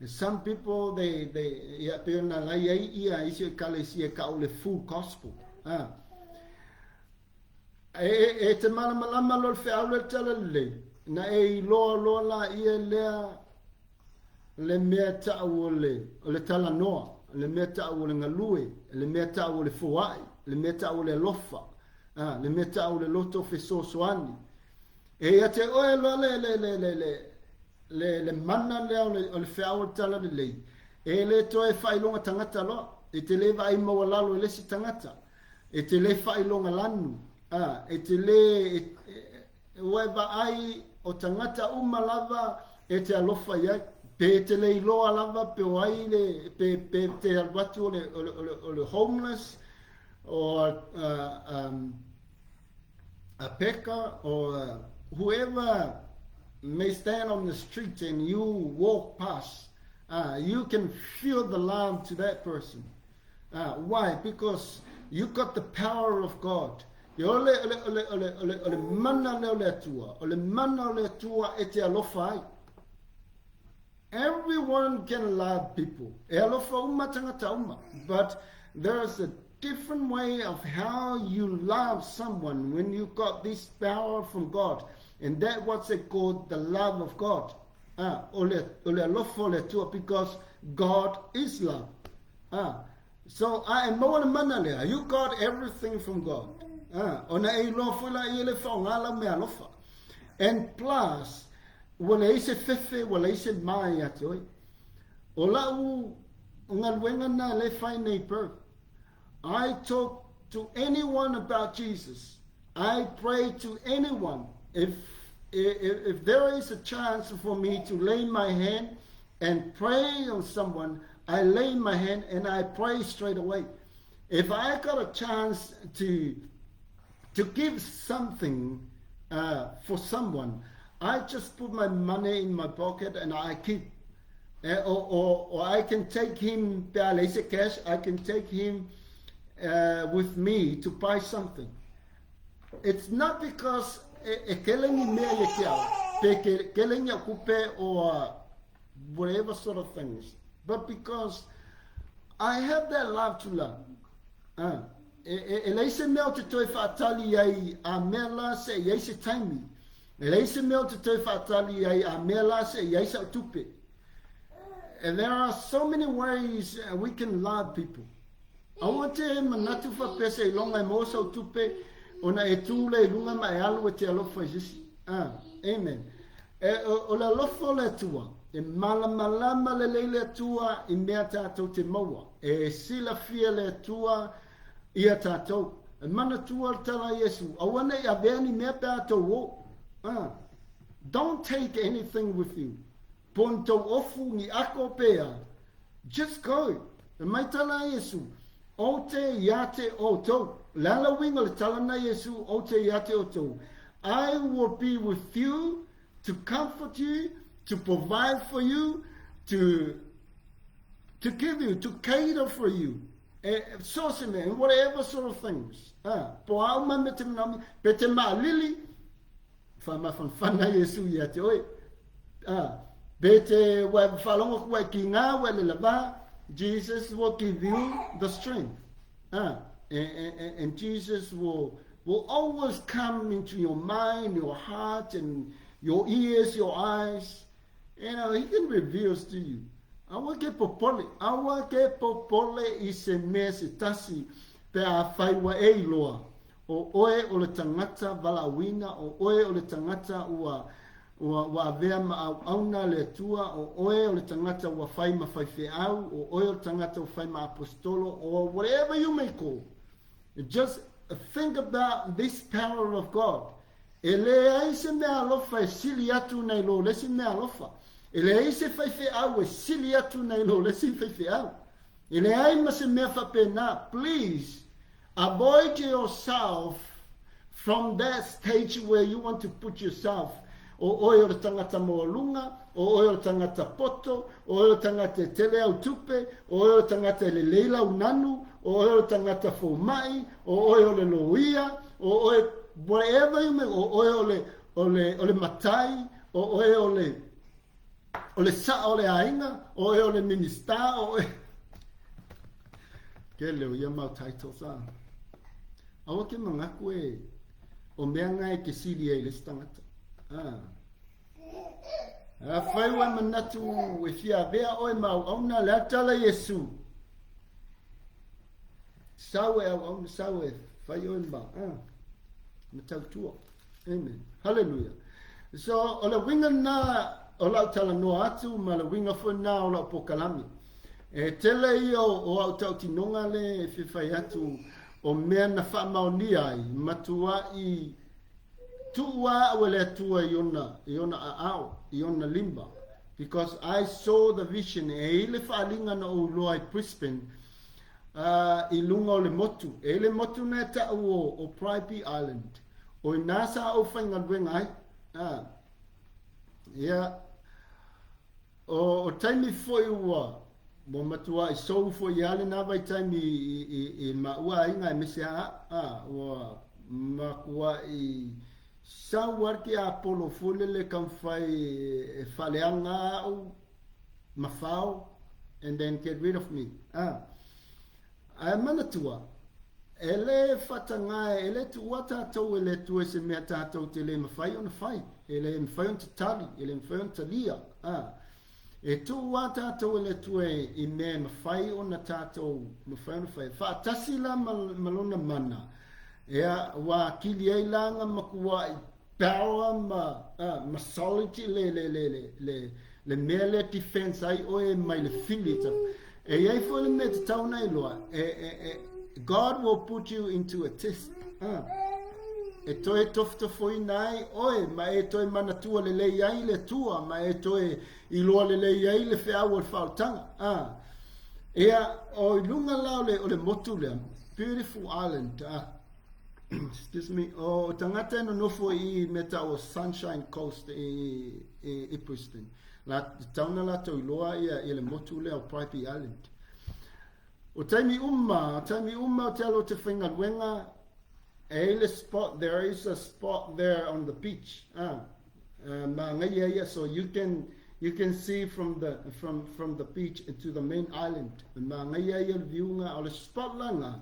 Some people, they, they, ia, pe ona lai ai ia isi o ekalesia e ka'u le full gospel. Ah. E, e, e te malamalama lo le feau le tala lelei, na e iloa loa la ia lea le mea ta'u o le, o le talanoa, le mea ta'u o le galue, le mea ta'u o le foa'i, le mea ta'u o le alofa, ah, le mea ta'u o le loto fesoasoani. E ia te oe loa le, le, le, le, le, le, le mana lea o le, o le feau o le tala lelei, e le toe faailoga tagata loa, e te le vaai maualalo i le isi tagata, e te le faailoga lanu, a, e te le, e, e, ua e vaai o tagata uma lava e te alofa i ai, pe te le iloa lava pe o ai le, pe, pe te alu atu o le, o le, o le, o le homeless, or a beggar, or whoever may stand on the street and you walk past, you can feel the love to that person. Why? Because you got the power of God. Ia o le, o le, o le, o le, o le, o le mana lea o le Atua, o le mana o le Atua e te alofa ai. Everyone can love people. E alofa uma tagata uma. But there's a different way of how you love someone when you got this power from God. And that what's it called the love of God. Ah, o le, o le alofa o le Atua because God is love. Ah, so a e maua le mana lea. You got everything from God. Ah, ona e iloa foi la ia le whaonga lau mea alofa. And plus, ua leai se fefe, ua leai se ma ia te oe. O lau galuega na le fai nei Perth. I talk to anyone about Jesus. I pray to anyone. If, if, if there is a chance for me to lay my hand and pray on someone, I lay my hand and I pray straight away. If I got a chance to to give something for someone, I just put my money in my pocket and I keep. Or I can take him, pe a leai se cash, I can take him with me to buy something. It's not because e, e kele ni mea ia ke au, pe ke kele ni au kupe or whatever sort of things, but because I have that love to love. Ah, e, e, e leai se mea o te toe whaatali ai a mea la se i ai se taimi. E leai se mea o te toe whaatali ai a mea la se i ai sa tupe. And there are so many ways we can love people. Aua te manatu whapea se iloga e maua sau tupe ona e tū le i lunga ma e alu e te alofa i se isi. Ah, amen. E, o, o le alofa o le Atua, e malamalama lelei le Atua i mea tātou te maua. E silafia le Atua ia tātou. E manatua le tala a Iesu, aua nei avea ni mea pe a tou o. Ah, don't take anything with you. Po ni tou ofu, ni ako pea. Just go. E mai tala a Iesu, O te ia te outou. Le ala uiga o le tala na Iesu, o te ia te outou. I will be with you to comfort you, to provide for you, to to give you, to cater for you. E, so se mea, and whatever sort of things. Ah, po au mai me te manaomi, pe te maalili, whaamafanafana Iesu ia te oe. Ah, pe te wa whalongo ku ai ki ngā wa le lava, Jesus will give you the strength. Ah, and, and Jesus will will always come into your mind, your heart, and your ears, your eyes. You know, he can reveal to you. Aua ke popole, aua ke popole i se mea se tasi pe a whai wa e iloa. O oe o le tagata valaauina, o oe o le tagata ua, ua, ua avea ma auauna le Atua, o oe o le tagata ua fai ma faifeau, o oe o le tagata ua fai ma aposetolo, or whatever you may call. Just think about this power of God. E leai se mea alofa e sili atu nei lo le isi mea alofa. E leai se faifeau e sili atu nei lo le isi faifeau. E leai ma se mea faapena. Please, avoid yourself from that stage where you want to put yourself o oe o le tagata maualuga, o oe o le tagata poto, o oe o le tagata e tele au tupe, o oe o le tagata e lelei lau nanu, o oe o le tagata foma'i, o oe o le loia, o oe whatever you may, o oe o le, o le, o le matai, o oe o le. o le saʻa o le aiga, o oe o le Minista, o oe. Tele o ia mau titles a. Aua ke manatu e o mea nga e ke sili ai le isi tagata. Ah. Afai ua e manatu e fia avea oe ma auauna, le a tala Iesu. Sau e auauna, sau e fai oe ma, ah, ma tautua. Amen. Hallelujah. So, o le uiga lena o lau talanoa atu ma le uiga foi lena o lau pokalame. E tele ia o au tautinoga le e fia fai atu o mea na faamaonia ai, matuai tuu lava au e le Atua i ona, i ona aao, i ona lima. Because I saw the vision, e i ai le faaaliga na ou iloa i Brisbane, uh, i luga o le motu. E i ai le motu na e tau o, o Bribie Island. O ina sa ou faigaluega ai. Uh, ia, O, o taimi foi ua, ua matuai sou foi lava lena vaitaimi i, i, i maua aiga aemaise a, a, ua matuai sau lava le tiapolo foi lele taumafai e faaleaga au ma fao and then get rid of me. A. Ae manatua, e le faatagae, e le tuua tatou e le Atua i se mea tatou te le mafai ona fai, e le mafai ona tatali, e le mafai ona talia. A, e tuua tatou e le Atua i mea e mafai ona tatou mafai ona fai. Faatasi la ma, ma lona mana, ea, ua akili ai la nga matuai power ma, uh, ma solid le, le, le, le, le, le mea lea defense ai oe mai le fili. E i ai foi le mea tatau ona iloa, e, e, e, God will put you into a test. Uh. E toe tofotofoina ai oe, ma e toe manatua lelei ai le Atua, ma e toe iloa lelei ai le feau o le faaolataga. Uh. Ia, o i luga la o le, o le motu lea, beautiful island, uh, excuse me, o tagata e nonofo i mea tau o Sunshine Coast i, i, i Brisbane. La, tatau na latou iloa ia, ia le motu lea o Bribie Island. O taimi uma, o taimi uma o te alo o te faigaluega, e i le spot, there is a spot there on the beach. Ah, uh, māngaia ia, so you can, you can see from the, from, from the beach to the main island. Māngaia ia le viunga o le spot la ngā.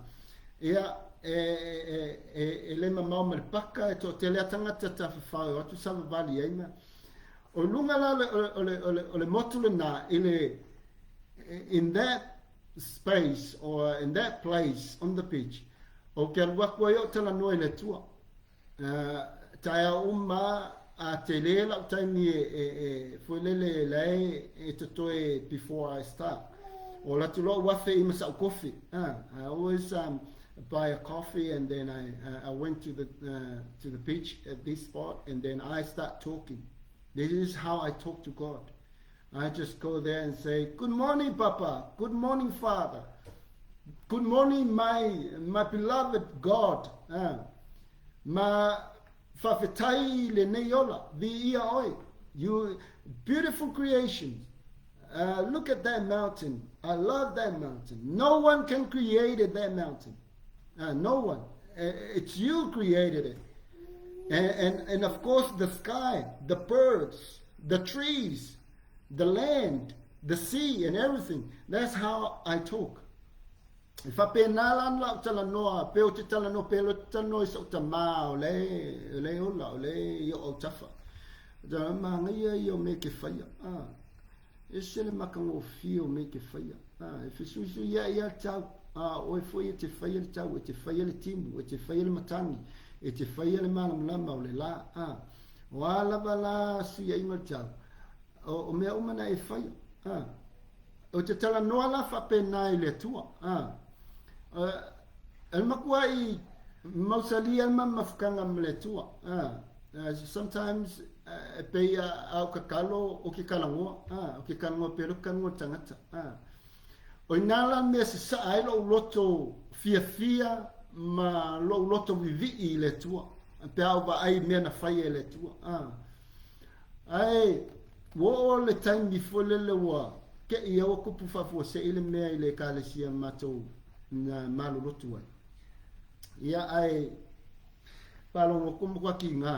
Ia, e, e, e, e le mamao ma le paka, e toatele a tagata tafafao e o atu savavali ai ma. O luga la o le, o le, o le, o le motu lena, i le, in that space or in that place on the beach, o ke alu aku ai o talanoa i le Atua. Uh, taeao uma a tele lau taimi e, e, e foi lele lae e totoe before I start. O la tu lo'u afe i ma sa'u kofi. I always um, buy a coffee and then I, I went to the, to the beach at this spot and then I start talking. This is how I talk to God. I just go there and say, Good morning, Papa. Good morning, Father. Good morning, my, my beloved God. Ma faafetai lenei ola, viia oe. You beautiful creation. Look at that mountain. I love that mountain. No one can create that mountain. No one. It's you created it. And, and, and of course, the sky, the birds, the trees, the land, the sea, and everything. That's how I talk. E faapena la ona lau talanoa, pe ou te talanoa pea loa te talanoa i so'u tamā o le, o le ola, o le i o'u autafa. Ta māngaia ia o mea ke whaia. Ah, ese le makagofie o mea ke whaia. Ah, e fesuisui ia ia tau. Ah, oe foi e te whaia le tau, e te whaia le timu, e te whaia le matangi, e te whaia le malamalama o le la. Ah, o a lava la suiaiga o le tau. O, o mea uma na e whaia. Ah, O te talanoa la faapena i le Atua. A. E le makuaʻi mausali a le mamafukaga ma le Atua. A. Sometimes e pei a o kakalo o ke kalagoa. A. O ke kalagoa pea le kalagoa le tagata. A. O ina la mea sasaa ai lo'u loto fiafia ma lo'u loto vivii i le Atua. Pe a ou vaai i mea na faia e le Atua. A. Ae ua oo le taimi foi lele ua keʻi ai ua kupu faafuasei le mea i le Ekalesia matou na malolotu ai. Ia ae faalogo atu matua kīgā.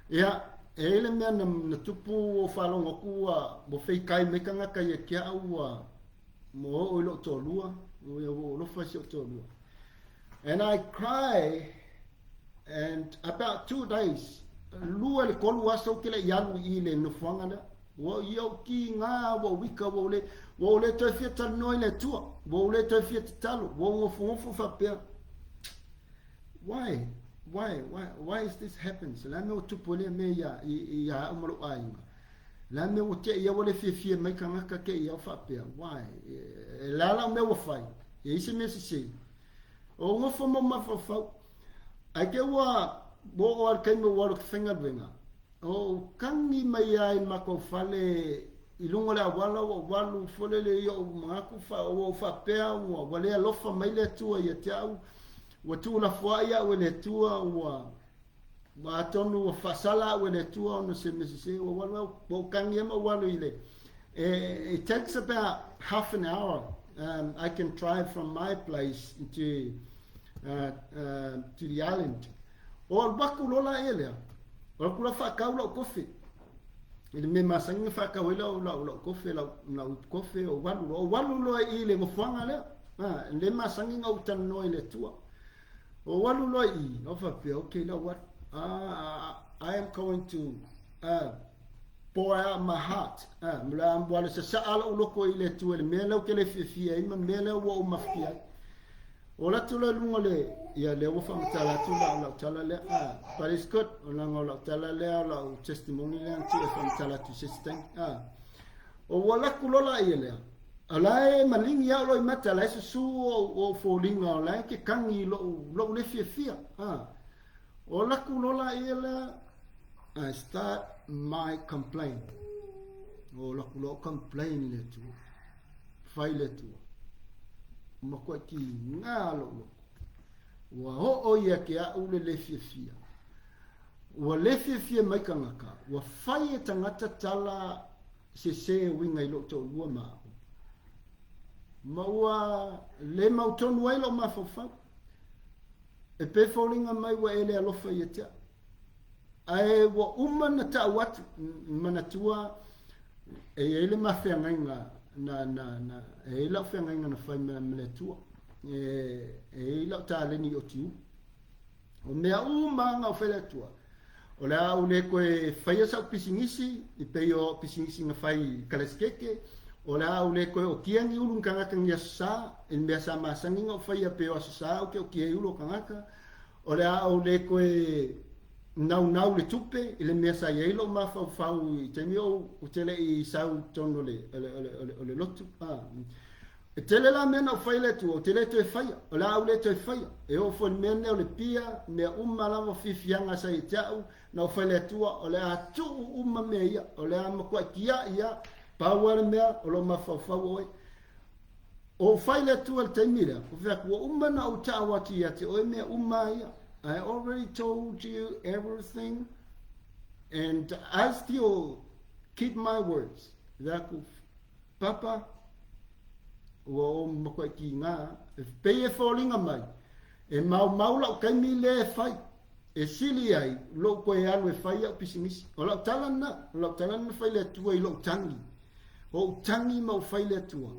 Ia, E i ai le mea na tupu ua ou faalogo atu ua feikai mai tagata ia te au ua oo i lou toalua, ua ou alofa i si ou toalua. And I cry and about 2 days, 2 i le 3 aso ou te le i alu i le nofoaga lea. Ua ia ou kiga, ua ou ika, ua ou le toe fia talanoa i le Atua, ua ou le toe fia tatalo, ua ou nofonofo faapea. Why? Why? Why? Why is this happens? Le a mea ua tupu ai lea mea ia au ma lou aiga? Le a mea ua te i au ua le fiafia mai tagata ke i au faapea? Why? E le a lau mea ua fai? E i se mea sese. O nofo mo mafaufau. Ae te ua oo a le taimi ua alu i ke faigaluega. O kagi mai ai matou fale i luga o le auala ua ou alu foi lele i ou manatu ua ou faapea ua le alofa mai le Atua ia te au, ua tuulafoai au e le Atua, ua atonu ua faasala au e le Atua ona se mea sese. Ua alu au, ua ou kagi ai ma ou alu i le it takes about half an hour. I can drive from my place to the island. O alu atu loa la ia lea. O alu atu la faatau lau kofe. I le mea masani na faatau ai lau kofe, lau ipu kofe, o alu loa. O alu loa i le nofoaga lea. Ah, le masani na ou talanoa i le Atua. O alu loa i, o faapea, okay, la what? Ah, I am going to pour out my heart. Ah, ma ua le sasaa lou loko i le Atua i le mea lea ou te le fiafia ai ma le mea lea ua ou mafatia ai. O latu loa i luga le, ia lea ua faamatala atu lau tala lea. Ah, but it's good. O laga o lau tala lea, o lau testimony lea, na tuu e faamatala atu i se isi taimi. Ah. O ua laku loa la ia lea. O la e maligi au loi mata, la e susu o foliga, o la e ke kagi lou le fiafia. Ah. O laku loa la ia lea, I start my complaint. O laku loa complain le Atua. Fai le Atua. Matua kiga lou loko. Ua oo ia te au le le fiafia. Ua le fiafia mai tagata. Ua fai e tagata tala sese e uiga i lou toalua ma au. Ma ua le mautonu ai lou mafaufau. E pe foliga mai ua e le alofa ia te au. Ae ua uma na tau atu, manatua e i ai le mafeagaiga na e i ai lau feagaiga na fai ma le Atua. E i ai lau taleni i Otiu. O mea uma na ou fai le Atua. O le a ou le toe faia sau pisinisi, i pei o pisinisi na fai i Kalasikeke, o le a ou le toe okia ni ulu ni tagata ni aso sa, i le mea sa masani na ou faia pei o aso sa ou te okia ai ulu o tagata, o le a ou le toe naunau le tupe i le mea sa i ai lou mafaufau i taimi ou te le i sau i totonu o le lotu. Ah. E tele la mea na ou fai le Atua, ou te le toe faia, o le a ou le toe faia. E oo foi i le mea lenei o le pia, mea uma lava fiafiaga sa ia te au, na ou fai le Atua, o le a tuu uma mea ia, o le a matuai tiai ia, pau lava le mea, o lou mafaufau oe. O ou fai le Atua i le taimi lea, ou fai atu, ua uma na ou tau atu ia te oe mea uma ia. I already told you everything and I still keep my words. Fai atu, Papa, ua ou matuai kiga, e pei e foliga mai, e maumau lau taimi lea e fai, e sili ai lou toe alu e fai au pisinisi. O lau tala lena, o lau tala lena fai le Atua i lou tagi. O ou tagi ma ou fai le Atua.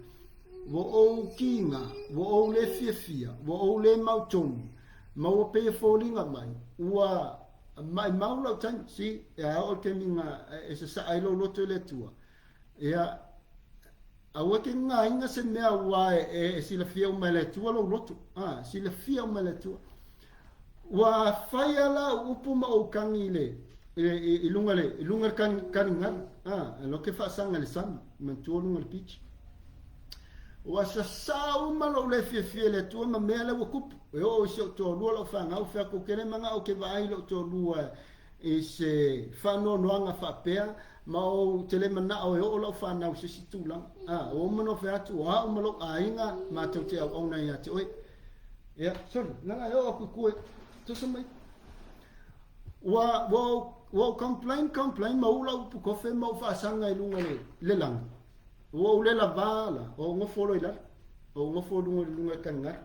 Ua ou kiga, ua ou le fiafia, ua ou le mautonu, ma ua pei e foliga mai, ua maimau lau taimi. Si, e a oo le taimi na e sasaa ai lou loto i le Atua. Ia, aua te gagaina se mea ua e silafia uma e le Atua lou loto. Ah, silafia uma e le Atua. Ua fai ala au upu ma ou kagi i luga le kanigalu. Ah, lo ke faasaga i le sami, manatua luga le beach. Ua sasā uma lou le fiafia i le Atua ma mea lea ua tupu. E oo i si ou toalua lau fanau, fai atu ou te le manao ou te vaai i lou toalua i se faanoanoaga faapea, ma ou te le manao e oo lau fanau i se isi tulaga. Ah, ua uma ona fai atu, o au ma lou aiga, matou te auauna ia te oe. Ia, sorry, leaga e oo atu i tua, toso mai. Ua ou complain, complain, ma ou lau upu kofe ma ou faasaga i luga le lagi. Ua ou le lavā la, o ou nofo loa i lalo. O ou nofo i luga i le kanigalu.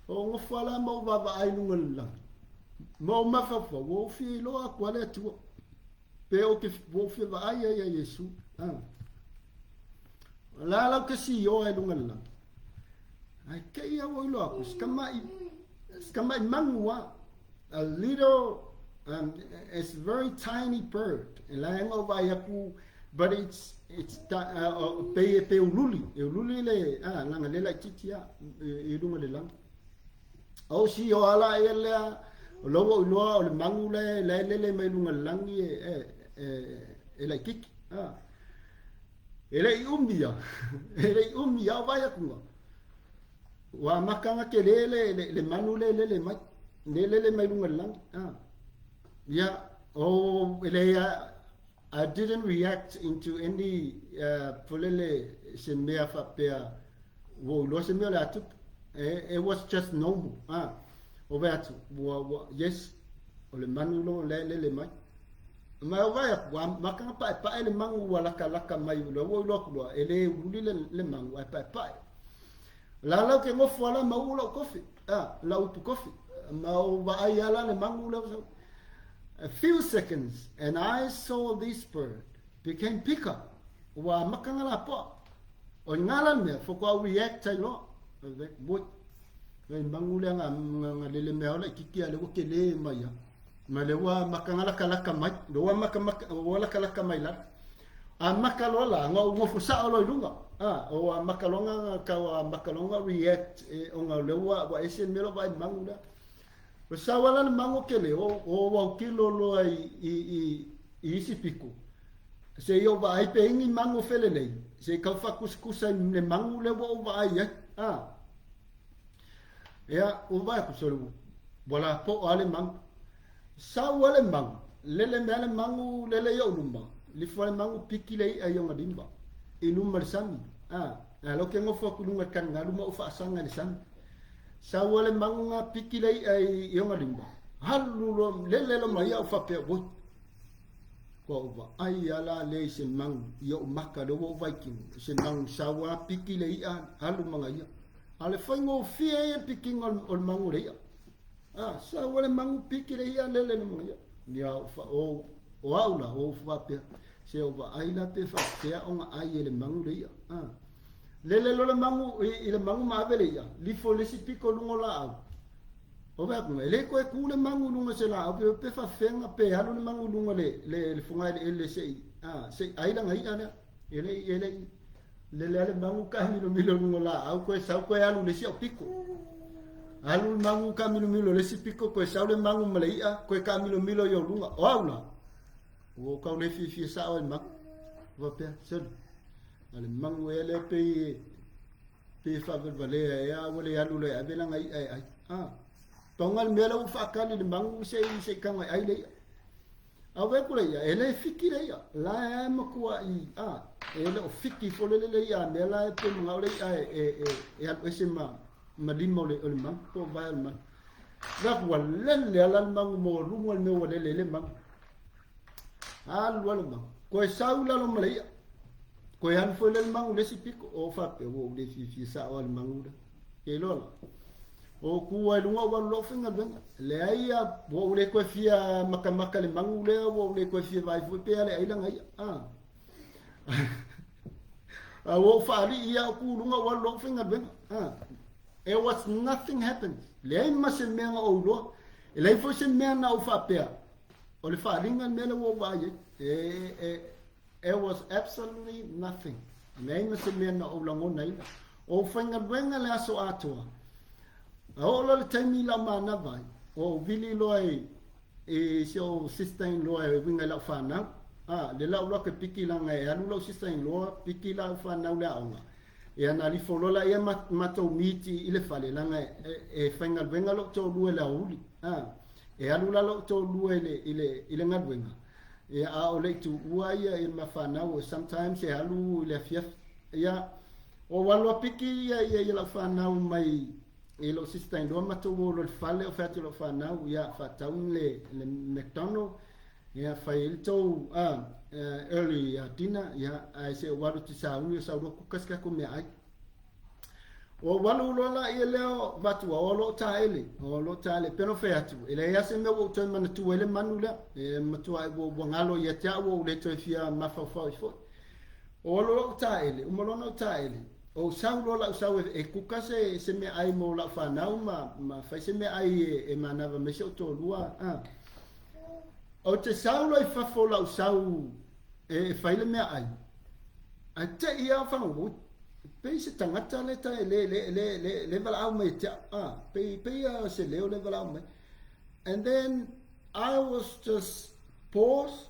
O ou nofo ala ma ou vaavaai i luga le lagi. Ma ou mafaufau, ua ou fia iloa aku lava le Atua. Pe ou te, ua ou fia vaai ai ia Iesu. A. O la lau te sioa i luga o le lagi. Ae te i au iloa aku, si tamai, si tamai manu lava. A little, it's very tiny bird. E la e o vaai aku, but it's, pe, pe ululi, e ululi le, laga le laitiiti a, i luga o le lagi. O si o ala e lea, o lau o iloa o le manu le, le lele mai luga le lagi e laitiiti. E le i umi ia, e le i umi ia o vaai atu. Ua amata ona tele le manu le lele mai, le lele mai luga le lagi. Ia, o e le I didn't react into any polele se mea faapea ua ou iloa se mea o le a tupu. It was just normal. O vaai atu, ua, yes, o le manu lo le lele mai. Ma o vaai atu, ua amata ona paepae le manu ua latalata mai, ua ua iloa atu loa, e le ululi le manu, ae paepae. La lau ke ngofo ala ma u lau kofi, lau upu kofi. Ma o vaai ala le manu le. A few seconds and I saw this bird became bigger. Ua amata ona lapoa. O ngā la mea, foko au react ai loa. Moi, ngai mangu lea nga lele mea ola i kiki a le ua ke le mai a. Ma le ua amata ona latalata mai. Le ua maka maka, ua latalata mai lalo. A maka loa la, nga u ngofo sao loa i luga. O a maka loa nga kau a maka loa nga react e, o nga le ua ese mea lo vai mangu lea. O sau ala le mangu kele, o wau kilo loa i isi piko. Se i o vaai pe ingi mangu fele nei. Se i kau whakuskusa i le mangu le ua o vaai ai. Ea, o vaai aku sole wala po ale mangu. Sau ale mangu, lele mea le mangu lele i o luma. Lifo ale mangu piki le i ai o limba. I luma le sami. A lo ke ngofo aku lunga kan ngalu ma o whaasanga le sami. Sau ale mangu ngā piki le i ai i o limba. Halu lo lele lo mai au whapea, woi. Kua o vaai ala le i se mangu i o maka le o Viking. Se mangu sawa piki le ia halu manga ia. A le whainga o fia e pikinga o le mangu le ia. Sawa le mangu piki le ia lele le manga ia. Ia o o au la o whapea. Se o vaai la pe whapea o nga ai e le mangu le ia. Lele lo le mangu i le mangu ma ave le ia. Lifo le si piko lungo la au. O vea kunga, e le koe ku le mangu lunga se la au, pe pe whawhenga pe alu le mangu lunga le funga ele se i, se ai la ngai ana, ele, le le ale mangu ka milo milo lunga la au, koe sau koe alu le si au piko. Alu le mangu ka milo milo le si piko, koe sau le mangu ma le ia, koe ka milo milo i o lunga, o au la. O kau le fifi sa o le mangu. Wa pea, selu. Ale mangu e le pe pe whawelwalea e a wale alu le ave langa i ai ai. Tonga le mea lau whaakali le mangu se i se kanga ai le ia. A we kula ia, e le fiki le ia. La e makua i, e le o fiki fo le le ia, mea la e pe mga o le ia e alu ese ma lima o le mangu, po vai o le mangu. La kua lele ala le mangu mo lunga le mea ua lele le mangu. Alu le mangu. Koe sau lalo ma le ia. Koe anu foi le mangu le si piko. O whape, o le fifi sa o le mangu la. Ke lola. O kua i lunga o lo finga venga. Le ai a o le koe fia makamaka le mangu le o le koe fia vai foi pe ale ai langa ia. A o whaari ia o ku lunga o lo finga venga. It was nothing happened. Le ai ma se mea o loa. E le foi se mea na o whapea. O le whaaringa mea le o vai e. It was absolutely nothing. Le ai ma se mea na o langona ina. O whainga wenga le aso atoa. A o lo le taimi la mana vai. O vili loa e se o sister in law e winga lau whanau. Le lau loa ke piki langa e alu lau sister in law, piki lau whanau le aonga. E ana li folola ia matou miti i le fale langa e whainga wenga lo tō lua le auli. E alu la lo tō lua i le ngaluenga. E a o le tu ua ia e mawhanau, sometimes e alu i le afiafi. Ia, o walua piki ia ia lau whanau mai e lo sister in law matou o lo le fale o whatu lo whanau ia whataun le McDonald ia whai il tau early dinner ia ai se waru ti sa uni sa ro kukas ka ko me ai. Ua ou alu loa laia lea o Vatua, o loo taele, o loo taele. Pei ona ou fai atu, e leai lava se mea ua ou toe manatua ai le manu lea. E matua ua galo ia te au, ua ou le toe fia mafaufau ai foi. O alu loa ou taele, uma loa ona ou taele, ou sau loa lau sau e kuka se meaai mo lau fanau ma fai se meaai e manava mai si ou toalua. Ou te sau loa i fafo lau sau e fai le meaai, ae te i lava faalogologo, pei se tagata le ta le le le le le valaau mai te au, pei pei se leo le valaau mai. And then I was just pause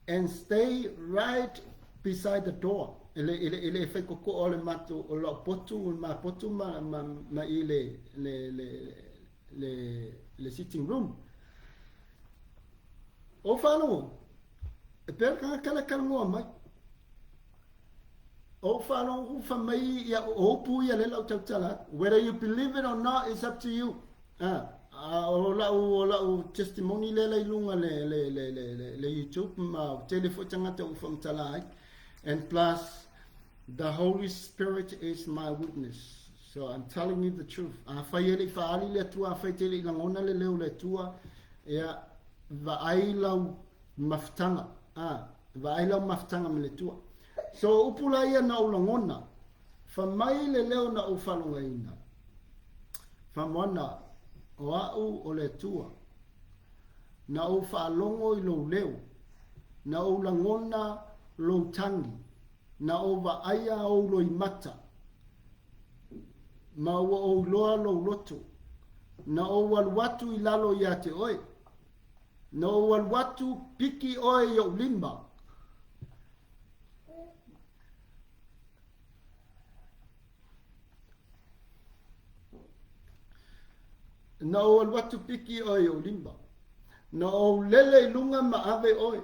and stay right beside the door. E le e le e le fai koko o le matou o lau potu ma potu ma i le sitting room. O faalogo, e pei o le tagata le talanoa mai. O faalogo fa mai ia o upu ia le lau tautala atu. Whether you believe it or not, it's up to you. O lau testimony le la i luga le YouTube ma tele foi tagata ua faamatala ai. And plus, the Holy Spirit is my witness. So I'm telling you the truth. Afai e le i faaali le Atua, afai te le i lagona le leo o le Atua, ia vaai lau mafutaga. Vaai lau mafutaga ma le Atua. So upu la ia na ou lagona, fa mai le leo na ou faalogoina. Faamoana, o au o le Atua. Na ou faalogo i lou leo, na ou lagona lou tagi, na ou vaaia ou loimata, ma ua ou iloa lou loto. Na ou alu atu i lalo ia te oe, na ou alu atu piki oe i ou lima. Na ou alu atu piki oe i ou lima. Na ou lele i luga ma ave oe.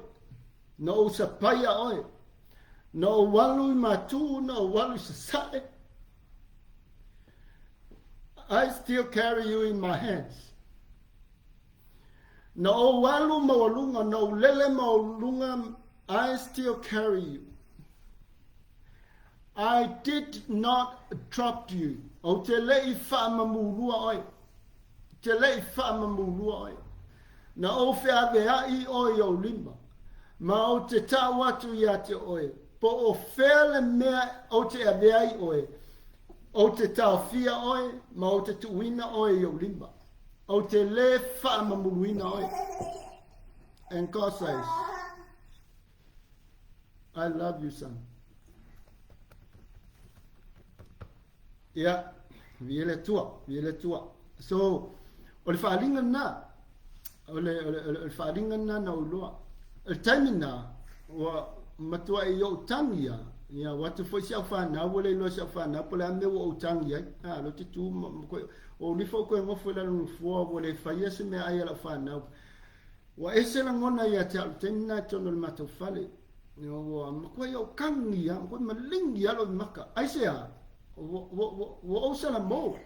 Na ou sapaia oe. Na ou alu i Matu, na ou alu i Sasae. I still carry you in my hands. Na ou alu maualuga, na ou lele maualuga, I still carry you. I did not drop you. Ou te le i faamamulua oe. Te le i faamamulua oe. Na ou feaveai oe i ou lima. Ma ou te tau atu ia te oe. Po o fea le mea ou te avea ai oe. Ou te taofia oe, ma ou te tuuina oe i ou lima. Ou te le faamamuluina oe. And God says, I love you, son. Ia, viia le Atua, viia le Atua. So, o le faaaliga lena, o le faaaliga lena na ou iloa. O le taimi lena, ua matuai ou tagi lava, ia ua atu foi si au fanau, ua le iloa si au fanau po o le a le mea ua ou tagi ai. Lea ou te tu ma koe, o alu ifo ou koe gofo i lalo o le nofoa, ua le faia se meaai a lau fanau. Ua ese lagona ia te au i le taimi lena i totonu o le matou fale. Ua matuai ou tagi lava, matuai maligi lava lou maka. Aisea? Ua ou salamo.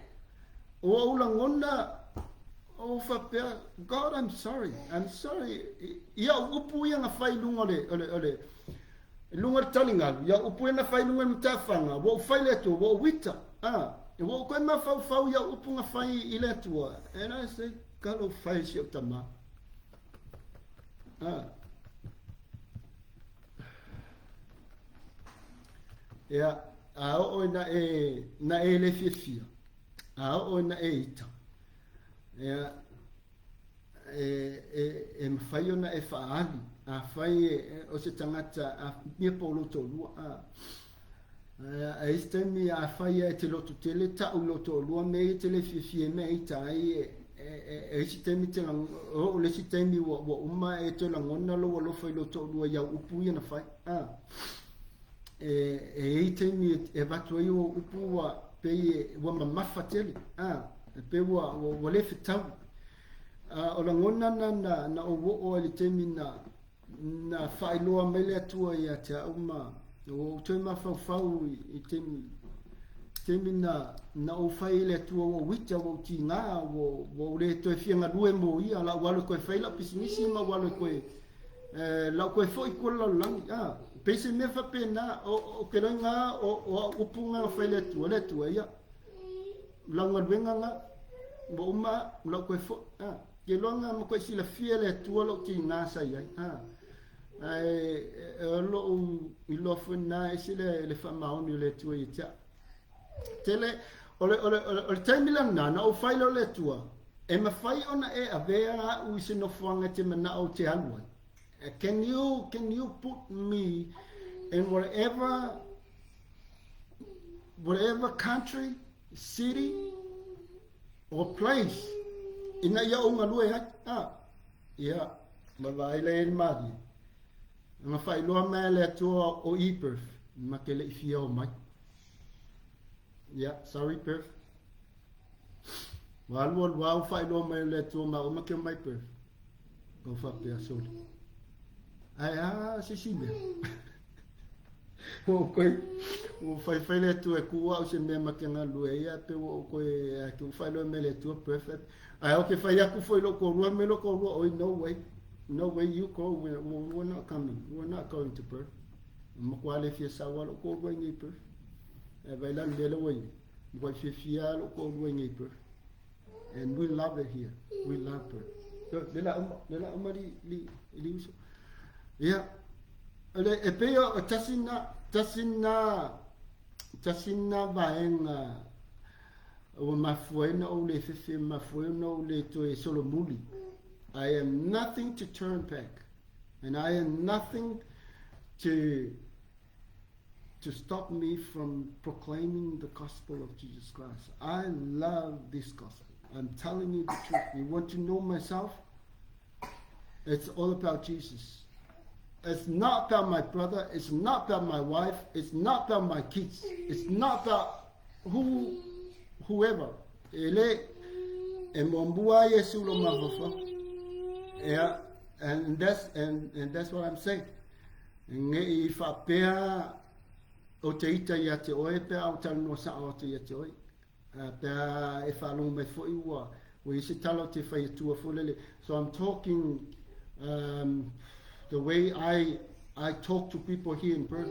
Ua ou lagona, ou faapea, God, I'm sorry, I'm sorry. Ia ou upu ia na fai i luga o le, o le, o le, i luga o le taligalu, ia upu ia na fai i luga o le matafaga, ua ou fai i le Atua, ua ou ita. Ua ou toe mafaufau ia upu na fai i le Atua. And I say, talofa e si ou tama. Ia, a oo ina e, na e le fiafia, a oo ina e ita, ia, e mafai ona e faaali, afai e, o se tagata, a mea po o lou toalua, a isi taimi afai e te loto tele ta'u i lou toalua mea ia e te le fiafia ai ma e ita ai, e isi taimi te oo le isi taimi ua uma e toe lagona lou alofa i lou toalua i au upu ia na fai. E i ai taimi e avatu ai ou upu ua pei ua mamafa tele, e pei ua le fetaui. O lagona na ou oo ai i le taimi na faailoa mai le Atua ia te au ma ua ou toe mafaufau i taimi na ou fai i le Atua ua ou ita, ua ou tiga, ua ou le toe fia galue mo ia, lau alu e toe fai lau pisinisi ma ou alu e toe lau toe foi i tua le lalolagi. Pei se mea faapena, o ke loiga o au upu na fai le Atua, le Atua ia. Lau galuega lena, ua uma a'u, lau toe fo'i. A, ke iloa na matuai silafia e le Atua lou tiga sa i ai. A, ae o lo'u iloa foi lena e ese le faamaoni o le Atua ia te a'u. Tele, o le, o le, o le taimi lena, na ou fai lea o le Atua, e mafai ona e avea a'u i se nofoaga e te mana'o ou te alu ai. Can you, can you put me in whatever, whatever country, city, or place, ina ia ou galue ai? Ah, ia, ma vaai lea i le malie. Na faailoa mai e le Atua o i Perth, ma te le i fia o mai. Yeah, sorry Perth. Ua alu alu au faailoa mai o le Atua ma o ma ke o mai Perth. Ou faapea, sole. Ae a se isi mea. Ua ou koe, ua faifai le Atua e kū au se mea ma ke galue ai, a pe ua ou koe, a ke ua faailoa mai le Atua perfect. Ae o ke fai aku foi i lou toalua me lou toalua, oi, no way, no way you go, we're not coming, we're not going to Perth. Matua le fia sau a lou toalua i nei Perth. E vai la le mea lea ua i ai. Matua fiafia lava lou toalua i nei Perth. And we love it here. We love Perth. So, le la uma, le la uma li, li, li uso. Ia, le, e pei o tasi na, tasi na, tasi na vaega ua mafua ai na ou le fefe, mafua ai na ou le toe solomuli. I am nothing to turn back. And I am nothing to to stop me from proclaiming the gospel of Jesus Christ. I love this gospel. I'm telling you the truth. You want to know myself? It's all about Jesus. It's not about my brother. It's not about my wife. It's not about my kids. It's not about who, whoever. E le, e muamua Iesu lo mafafa. Yeah, and that's, and, and that's what I'm saying. Nge i faapea o te ita ia te oe pe a o talanoa sa'o atu ia te oe. Pe a e faalogo mai foi ua ua i ai se tala o te fai atua foi lele. So I'm talking um, the way I I talk to people here in Perth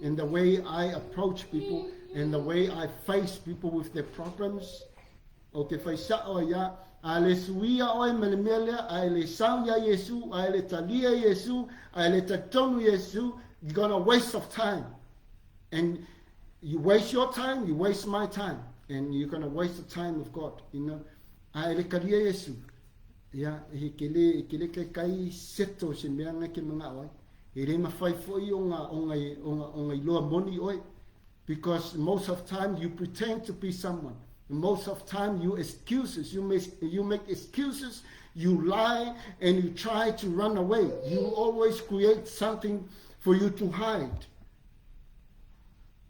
and the way I approach people and the way I face people with their problems. O te whai sa'o ai a, a le suia oe ma le mea lea, a e le sau iā Iesu, a e le talia Iesu, a e le talitonu Iesu, you're gonna waste of time. And you waste your time, you waste my time, and you're gonna waste the time of God, you know. A e le talia Iesu, ia, e ke le, e ke le kaikai seto se mea nga ke manga'o ai. E le mawhai foi o nga, o nga, o nga, o nga iloa moni oe, Because most of time you pretend to be someone. Most of time you excuses, you make, you make excuses, you lie, and you try to run away. You always create something for you to hide.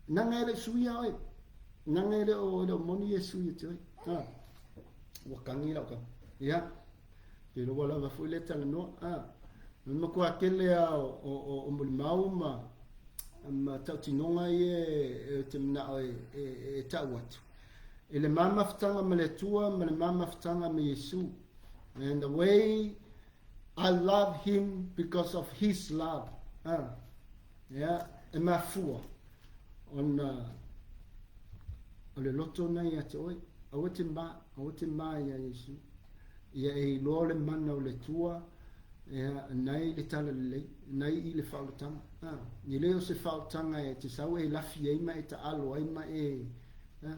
Nanga e le suia oe. Nanga e le o, le o moni e suia te oe. Ha. Ua kangi lau ka. Ia. Te roa lava foi le talanoa. Ha. Me matua kele a o, o, o, o Mulimau ma, ma tautinoga ia e te manao e, e, e tau atu. I le mamafutaga ma le Atua ma le mamafutaga ma Iesu. And the way I love him because of his love. Ah, yeah, e mafua ona o le loto na ia te oe. Aua te ma, aua te ma ia Iesu. Ia e iloa le mana o le Atua, ia, nai le talalelei, nai i le faaolataga. A, e le o se faaolataga e te sau e lafi ai ma e taalo ai ma e, a,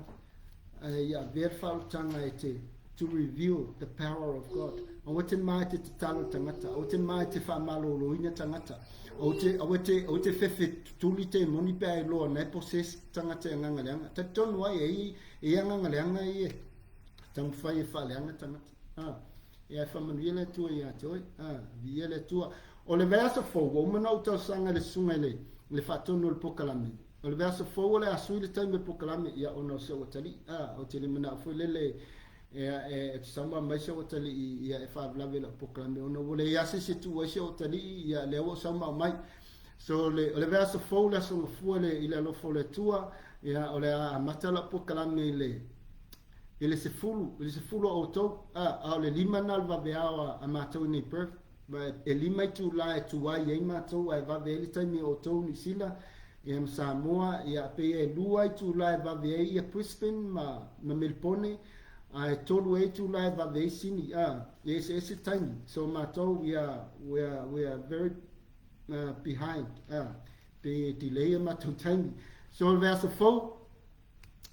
ae ia avea le faaolataga e te, to reveal the power of God. Aua te ma e te tatalo tangata, aua te ma e te faamaloloina tangata, aua te, aua te, aua te fefe tutuli te moni pe a e loa nei possess tangata e agaga leaga. Talitonu ai, e i, e i agaga leaga ia e taumafai e faaleaga tagata. A, ia e faamanuia le Atua ia te oe. A, viia le Atua. O le vaiaso fou, ua uma ona ou talosaga i le susuga i le, le faatonu o le polokalame. O le vaiaso fou o le a sui le taimi o le polokalame, ia ona o si ou atalii. A, ou te le manao foi lele e, e, e te sau mai si ou atalii ia e faalavelave i lau polokalame ona ua leai lava se isi e tuu ai si ou atalii, ia lea ua ou sau ma aumai. So le, o le vaiaso fou le aso gafua le, i le alofa o le Atua, ia o le a amata lau polokalame i le, I le sefulu, i le sefulu o outou, a, a o le lima na o le vaveao a, a matou i nei Perth, ma e, e lima itulā e tuai ai matou a e vave ai le taimi o outou Niu Sila, Ia ma Samoa, ia pei e 2 itula e vave ai ia Brisbane ma Melbourne, ae 3 ai itula e vave ai Sydney. Ia eseese taimi. So matou we are very behind. Pe delay a matou taimi. So le vaiaso fou,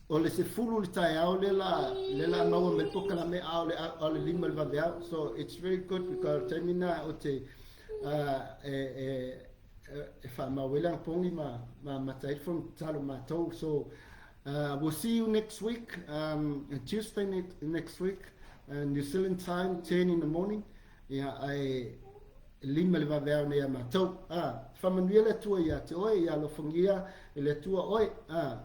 o le 10 le taeao le la maua mai le pokalame a o le 5 le vaveao. So it's very good because taimi na o te e whaamauele ang pongi ma mataifon talo matou. So we'll see you next week, Tuesday next week, New Zealand time, 10 in the morning. Ia ai 5 le vaveao nei a matou. Whamanuia le Atua ia te oe, ia alofangia e le Atua oe.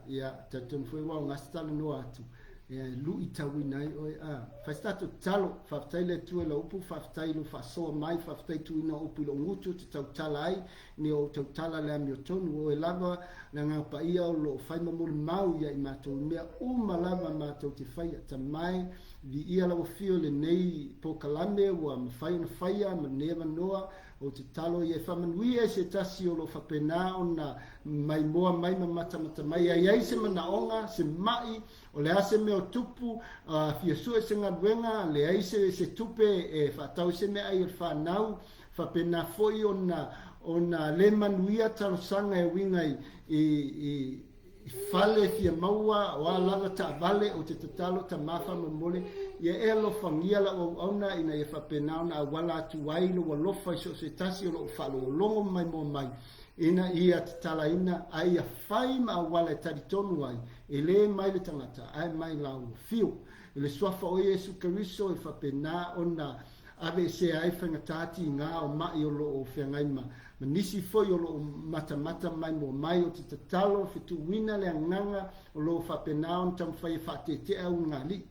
Ia talitonu foi ua o gasa tala noa atu. Ia lui tauina ai oe. Fai se tatou tatalo, faafetai le Atua i lau upu, faafetai i lou faasoa mai, faafetai tuuina o upu i lou gutu te tautala ai, ni o tautala le amiotonu oe lava, le agaga paia o loo fai ma molimau ia i matou mea uma lava matou te faia. Tamae, viia lau afio i lenei pokalame ua mafai ona faia ma lenei avanoa o te talo ia e faamanuia i se tasi o loo faapena ona maimoa mai ma matamata mai ai ai se manaoga, se mai, o le a se mea o tupu, fia sue se galuega, leai se tupe e faatau se mea ai o le whanau, faapena foi ona le manuia talosaga e uiga i fale fia maua, o a lava taavale o te tatalo tamā faamolemole, ia e alofagia lau auauna ina ia faapena ona auala atu ai lou alofa i so o se tasi o loo faalogologo maimoa mai, ina ia tatalaina a ia fai ma auala e talitonu ai, e lē mai le tagata ae mai lau afio. I le suafa o Iesu Keriso e faapena ona ave esea ai faigata tiga o mai o loo feagai ma nisi foi o loo matamata maimoa mai o te tatalo fetuuina le agaga o loo faapena ona taumafai e faatetea ulugalii.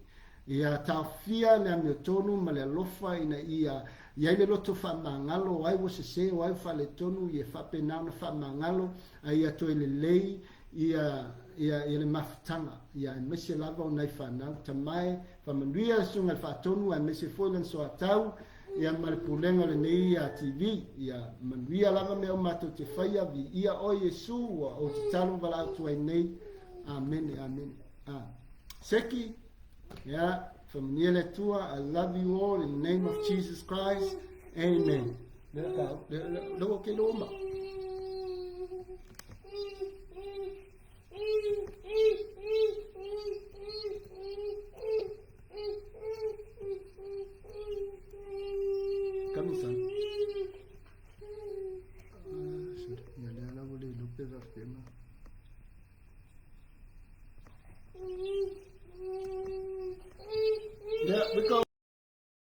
Ia taofia le amiotonu ma le alofa ina ia iai le loto faamagalo o ai ua sesē o ai ua faaletonu, ia faapena ona faamagalo a ia toe lelei ia le mafutaga, ia aemaise lava o nai fanau. Tamae, faamanuia le susuga i le faatonu, aemaise foi lana soatau, ia ma le pulega o lenei TV. Ia manuia lava mea o matou te faia, viia oe Iesu ua ou tatalo valaau atu ai nei. Amene, amene. Seki, yeah, faamanuia le Atua. I love you all in the name of Jesus Christ. Amen. Le o ke loma. Come here, son. Yeah, we go.